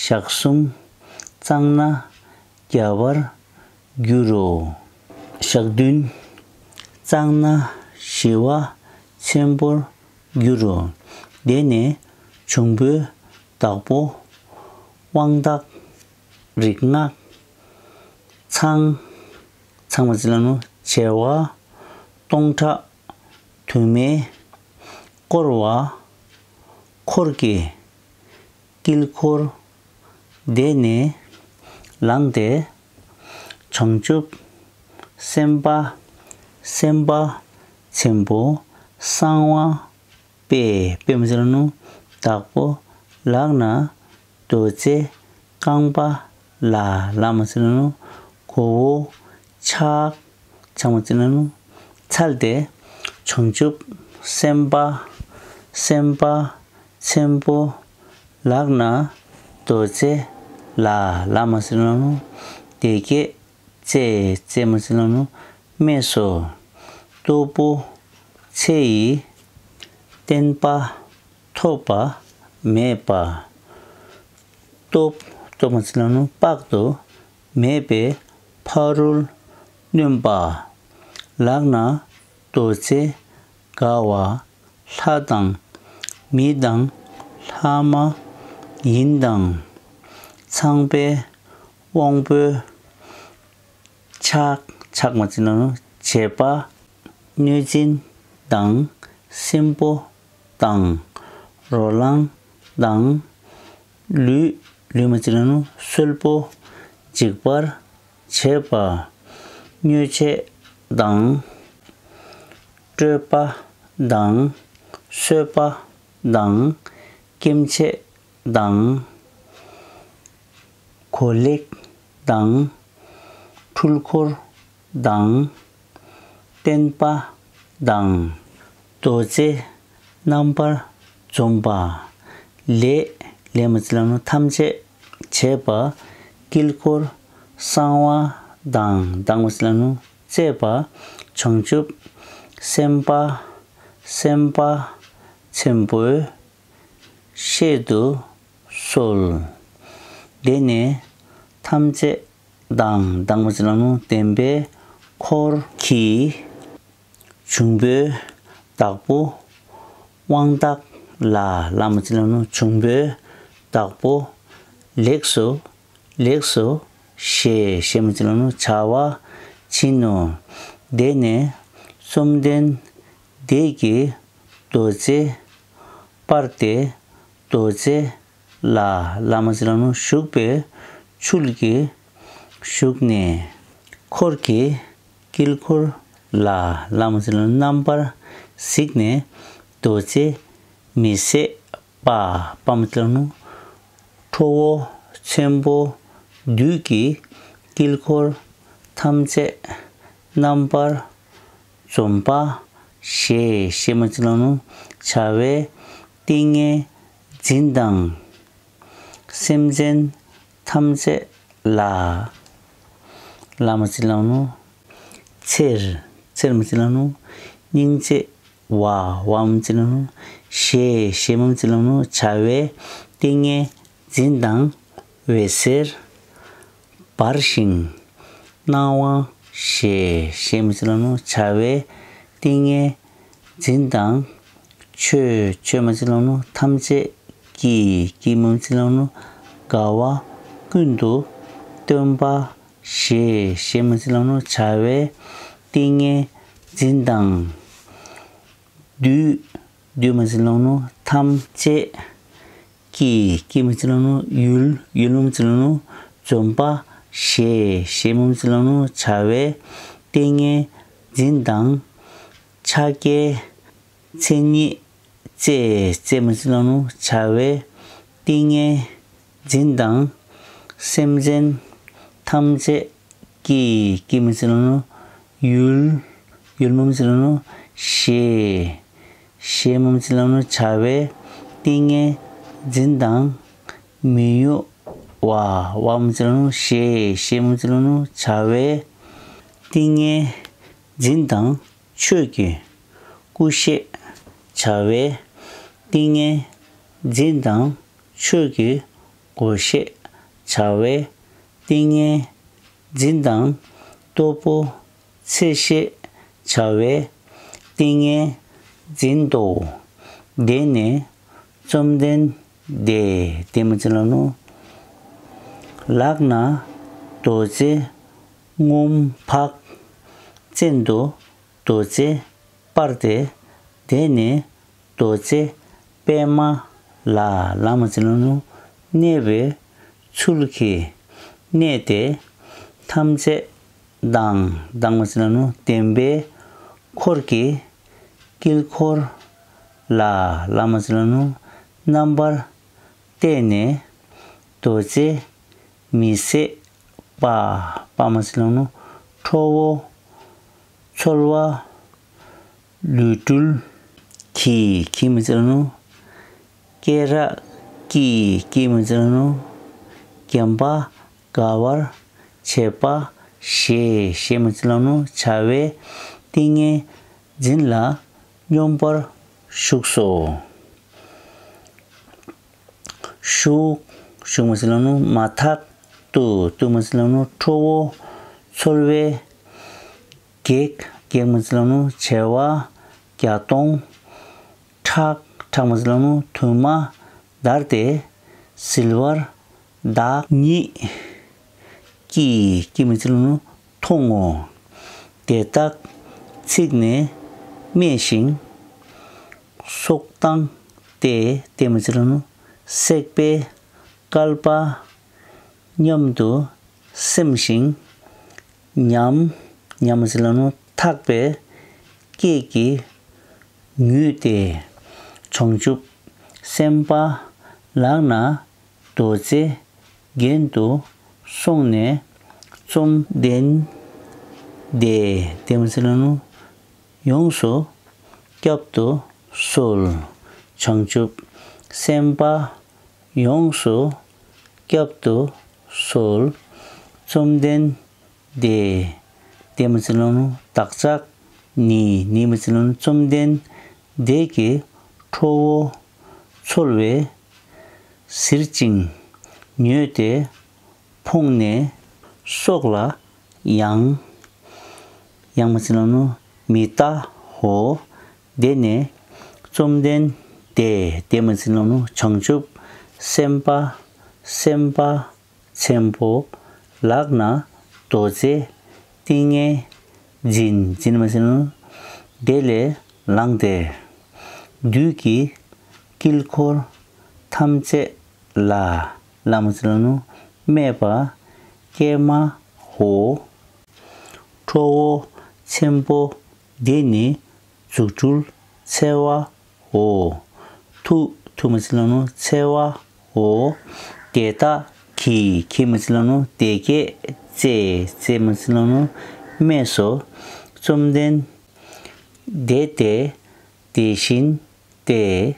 ཞག་གསུམ་གཙང་ན་རྒྱ་བར་འགྱུར་རོ། ཞག་བདུན་གཙང་ན་ཞི་བ་ཆེན་པོར་འགྱུར་རོ། དེ་ནས་འབྱུང་པོའི་བདག་པོ་དབང་རྟགས་རིག་སྔགས་ཚང་། ཚང་མ་ཅི་ལ་ནོ་བྱེ་བ་སྟོང་ཕྲག་དུ་མས་བསྐོར་བ་འཁོར་གྱི་དཀྱིལ་འཁོར་དེ་ནས་ལངས་ཏེ། བྱང་ཆུབ་སེམས་དཔའ་སེམས་དཔའ་ཆེན་པོ་གསང་བ་པས་པས་མ་ཅི་ལ་ནོ་བདག་པོ་ལག་ན་རྡོ་རྗེ་རྐང་པ་ལ་ལ་མ་ཅི་ལ་ནོ་མགོ་བོ་ཕྱག་ཕྱག་མ་ཅི་ལ་ནོ་འཚལ་ཏེ། བྱང་ཆུབ་སེམས་དཔའ་སེམས་དཔའ་ཆེན་པོ་ལག་ན་རྡོ་རྗེ་ལ་ལ་མ་ཅི་ལ་ནོ་དེ་སྐད་ཅེས་ཅེས་མ་ཅི་ལ་ནོ་སྨྲས་སོ། སྟོབས་པོ་ཆེ་ཡི་བསྟན་པ་ཐོབ་པ་མེད་པ། སྟོབས་སྟོབས་མ་ཅི་ལ་ནོ་དཔག་ཏུ་མེད་པའི་ཕ་རོལ་གནོན་པ། ལག་ན་རྡོ་རྗེ་དགའ་བ་ལྷ་དང་མི་དང་ལྷ་མ་ཡིན་དང་ཚངས་པའི་དབང་པོའི་ཕྱག་ཕྱག་མ་ཅི་ལ་ནོ་བྱེད་པ་གནོད་སྦྱིན་དང་སྲིན་པོ་དང་རོ་ལངས་དང་ལུས་ལུས་མ་ཅི་ལ་ནོ་གསོན་པོ་འཇིག་པར་བྱེད་པ་མྱོས་བྱེད་དང་སྐྲོད་པ་དང་གསོད་པ་དང་སྐེམ་བྱེད་དང་གོ་ལེགས་དང་འཁྲུལ་འཁོར་དང་བརྟན་པ་དང་རྡོ་རྗེ་རྣམ་པར་འཇོམས་པ་ལས་ལས་མ་ཅི་ལ་ནོ་ཐམས་ཅད་བྱེད་པ་དཀྱིལ་འཁོར་གསང་བ་དང་དང་མ་ཅི་ལ་ནོ་བཅས་པ་བྱང་ཆུབ་སེམས་དཔའ་སེམས་དཔའ་ཆེན་པོའི་བཤད་དུ་གསོལ། དེ་ནས་ཐམས་ཅད་དང་དང་མ་ཅི་ལ་ནོ་ལྡན་པའི་འཁོར་གྱིས་འབྱུང་པོའི་བདག་པོ་དབང་རྟགས་ལ་ལ་མ་ཅི་ལ་ནོ་འབྱུང་པོའི་བདག་པོ་ལེགས་སོ་ལེགས་སོ་ཞེས་ཞེས་མ་ཅི་ལ་ནོ་བྱ་བ་བྱིན་ནོ། དེ་ནས་བཅོམ་ལྡན་འདས་ཀྱིས་རྡོ་རྗེ་སྤར་ཏེ་རྡོ་རྗེ་ལ་ལ་མ་ཅི་ལ་ནོ་བཞུགས་པའི་ཚུལ་གྱིས་བཞུགས་ནས་འཁོར་གྱི་དཀྱིལ་འཁོར་ལ་ལ་མ་ཅི་ལ་ནོ་རྣམ་པར་གཟིགས་ནས་རྡོ་རྗེ་མི་ཟད་པ་པ་མ་ཅི་ལ་ནོ་ཁྲོ་བོ་ཆེན་པོ་བདུད་ཀྱི་དཀྱིལ་འཁོར་ཐམས་ཅད་རྣམ་པར་འཇོམས་པ་ཞེས་ཞེས་མ་ཅི་ལ་ནོ་བྱ་བའི་ཏིང་ངེ་འཛིན་དང་། སེམས་ཅན་ཐམས་ཅད་ལ་ལ་མ་ཅི་ལ་ནོ་ཚེར་ཚེར་མ་ཅི་ལ་ནོ་སྙིང་རྗེ་བ་བ་མ་ཅི་ལ་ནོ་ཞེས་ཞེས་མ་ཅི་ལ་ནོ་བྱ་བའི་ཏིང་ངེ་འཛིན་དང་འོད་ཟེར་འབར་ཞིང་སྣང་བ་ཞེས་ཞེས་མ་ཅི་ལ་ནོ་བྱ་བའི་ཏིང་ངེ་འཛིན་དང་ཆོས་ཆོས་མ་ཅི་ལ་ནོ་ཐམས་ཅད་ཀྱིས་ཀྱིས་མ་ཅི་ལ་ནོ་དགའ་བ་ཀུན་ཏུ་སྟོན་པ་ཞེས་ཞེས་མ་ཅི་ལ་ནོ་བྱ་བའི་ཏིང་ངེ་འཛིན་དང་། བདུད་བདུད་མ་ཅི་ལ་ནོ་ཐམས་ཅད་ཀྱིས་ཀྱིས་མ་ཅི་ལ་ནོ་ཡུལ་ཡུལ་མ་ཅི་ལ་ནོ་འཇོམས་པ་ཞེས་ཞེས་མ་ཅི་ལ་ནོ་བྱ་བའི་ཏིང་ངེ་འཛིན་དང་། ཕྱག་རྒྱའི་མཚན་ཉིད་བཅས་བཅས་མ་ཅི་ལ་ནོ་བྱ་བའི་ཏིང་ངེ་འཛིན་དང་། སེམས་ཅན་ཐམས་ཅད་ཀྱིས་ཀྱིས་མ་ཅི་ལ་ནོ་ཡུལ་ཡུལ་མ་ཅི་ལ་ནོ་ཞེས་ ཞེས་སྨོས་ཅི་ལབ་ན་བྱ་བའི་ཏིང་ངེ་འཛིན་དང་མི་གཡོ་བ། བ་སྨོས་ཅི་ལབ་ན་ཞེས། ཞེས་སྨོས་ཅི་ལབ་ན་བྱ་བའི་ཏིང་ངེ་འཛིན་དང་ཆོས་ཀྱི་སྐུ་ཤེས། བྱ་བའི་ཏིང་ངེ་འཛིན་དང་ཆོས་ཀྱི་སྒོ་ཤེས། བྱ་བའི་ཏིང་ངེ་འཛིན་དང་སྟོབས་པོ་ཚེ་ཤེས། བྱ་བའི་ཏིང་ངེ་འཛིན་ཏོ། དེ་ནས་བཅོམ་ལྡན་འདས། དེ་སྨོས་ཅི་ལབ་ན། ལག་ན་རྡོ་རྗེ་སྔོན་འཕགས། བཙན་དུ་རྡོ་རྗེ་སྤར་ཏེ། དེ་ནས་རྡོ་རྗེ་པདྨ་ལ། ལ་སྨོས་ཅི་ལབ་ན་གནས་པའི་ཚུལ་གྱིས་གནས་ཏེ། ཐམས་ཅད་དང་། དང་སྨོས་ཅི་ལབ་ན་ལྡན་པའི་འཁོར་གྱི་དཀྱིལ་འཁོར་ལ། ལ་སྨོས་ཅི་ལབ་ན་རྣམ་པར་བལྟས་ནས་རྡོ་རྗེ་མི་ཟད་པ། པ་སྨོས་ཅི་ལབ་ན་ཁྲོ་བོ་ཚོལ་བ་ལུས་སྤྲུལ་གྱི། གྱི་སྨོས་ཅི་ལབ་ན་སྐེ་རགས་ཀྱི། ཀྱི་སྨོས་ཅི་ལབ་ན་བརྒྱན་པ་དགའ་བར་བྱེད་པ་ཞེས། ཞེས་སྨོས་ཅི་ལབ་ན་བྱ་བའི་ཏིང་ངེ་འཛིན་ལ་སྙོམས་པར་ཞུགས་སོ། ཞུགས། ཞུགས་སྨོས་ཅི་ལབ་ན་མ་ཐག་ཏུ། ཏུ་སྨོས་ཅི་ལབ་ན་ཁྲོ་བོ་ཚོལ་བའི་གེགས། གེགས་སྨོས་ཅི་ལབ་ན་བྱེ་བ་བརྒྱ་སྟོང་། ཁྲག་ཁྲག་སྨོས་ཅི་ལབ་ན་དུ་མ་བརྡར་ཏེ་བསིལ་བར་བདག་ཉིད་ཀྱིས། ཀྱིས་སྨོས་ཅི་ལབ་ན་མཐོང་ངོ་། དེ་དག་ཚིག་ནི་སྨྲས་ཤིང་སོགས་བཏང་སྟེ། དེ་སྨོས་ཅི་ལབ་ན་བསྲེགས་པའི་བསྐལ་པ་མཉམ་དུ་སེམས་ཤིང་ཉམས། ཉམས་སྨོས་ཅི་ལབ་ན་ཐག་པའི་སྐད་ཀྱིས་ངུས་ཏེ། བྱང་ཆུབ་སེམས་དཔའ་ལག་ན་རྡོ་རྗེ་གྱེན་དུ་སོང་ནས་བཅོམ་ལྡན་འདས། དེ་སྨོས་ཅི་ལབ་ན་ཡོངས་སུ་བསྐྱབ་ཏུ་གསོལ། བྱང་ཆུབ་སེམས་དཔའ་ཡོངས་སུ་བསྐྱབ་ཏུ་གསོལ། བཅོམ་ལྡན་འདས། དེ་སྨོས་ཅི་ལབ་ན་བདག་ཅག་ནི། ནི་སྨོས་ཅི་ལབ་ན་བཅོམ་ལྡན་འདས་ཀྱི་ཁྲོ་བོ་ཚོལ་བས་གཟིར་ཅིང་མྱོས་ཏེ་ཕོངས་ནས་སྲོག་ལ་ཡང་། ཡང་སྨོས་ཅི་ལབ་ན་མི་ལྟའོ། དེ་ནས་བཅོམ་ལྡན་འདས། དེ་སྨོས་ཅི་ལབ་ན་བྱང་ཆུབ་སེམས་དཔའ་སེམས་དཔའ་ཆེན་པོ་ལག་ན་རྡོ་རྗེ་ཏིང་ངེ་འཛིན། འཛིན་སྨོས་ཅི་ལབ་ན་དེ་ལས་ལངས་ཏེ། བདུད་ཀྱི་དཀྱིལ་འཁོར་ཐམས་ཅད་ལ། ལ་སྨོས་ཅི་ལབ་ན་སྨྲས་པ། ཀྱེ་མ་ཧོ། ཁྲོ་བོ་ཆེན་པོ་འདི་ནི་རྫུ་འཕྲུལ་འཚེ་བའོ། ཐུ། ཐུ་སྨོས་ཅི་ལབ་ན་འཚེ་བའོ། དེ་དག་གིས། གིས་སྨོས་ཅི་ལབ་ན་དེ་སྐད་ཅེས། ཅེས་སྨོས་ཅི་ལབ་ན་སྨྲས་སོ། བཅོམ་ལྡན་འདས་དེ་དེ་བཞིན་ཏེ།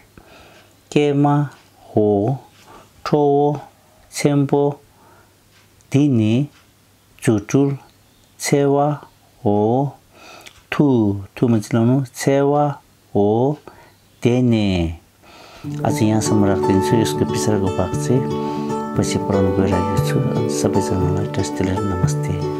ཀྱེ་མ་ཧོ། ཁྲོ་བོ་ཆེན་པོ་འདི་ནི་རྫུ་འཕྲུལ་འཚེ་བའོ། ཐུ། ཐུ་སྨོས་ཅི་ལབ་ན་འཚེ་བའོ། དེ་ནས། ཨ་ཙི་ཡང་སམ་རག་དེ་ཚོ་ཡོད་སྐུ་པི་སར་གོ་བག་ཚེ། པ་ཆེ་པོ་རང་གོས་ར་ཡོད་ཚུ་ས་པེ་ཚང་ལ་བཀྲ་ཤིས་བདེ་ལེགས། ནམ་སྟེ།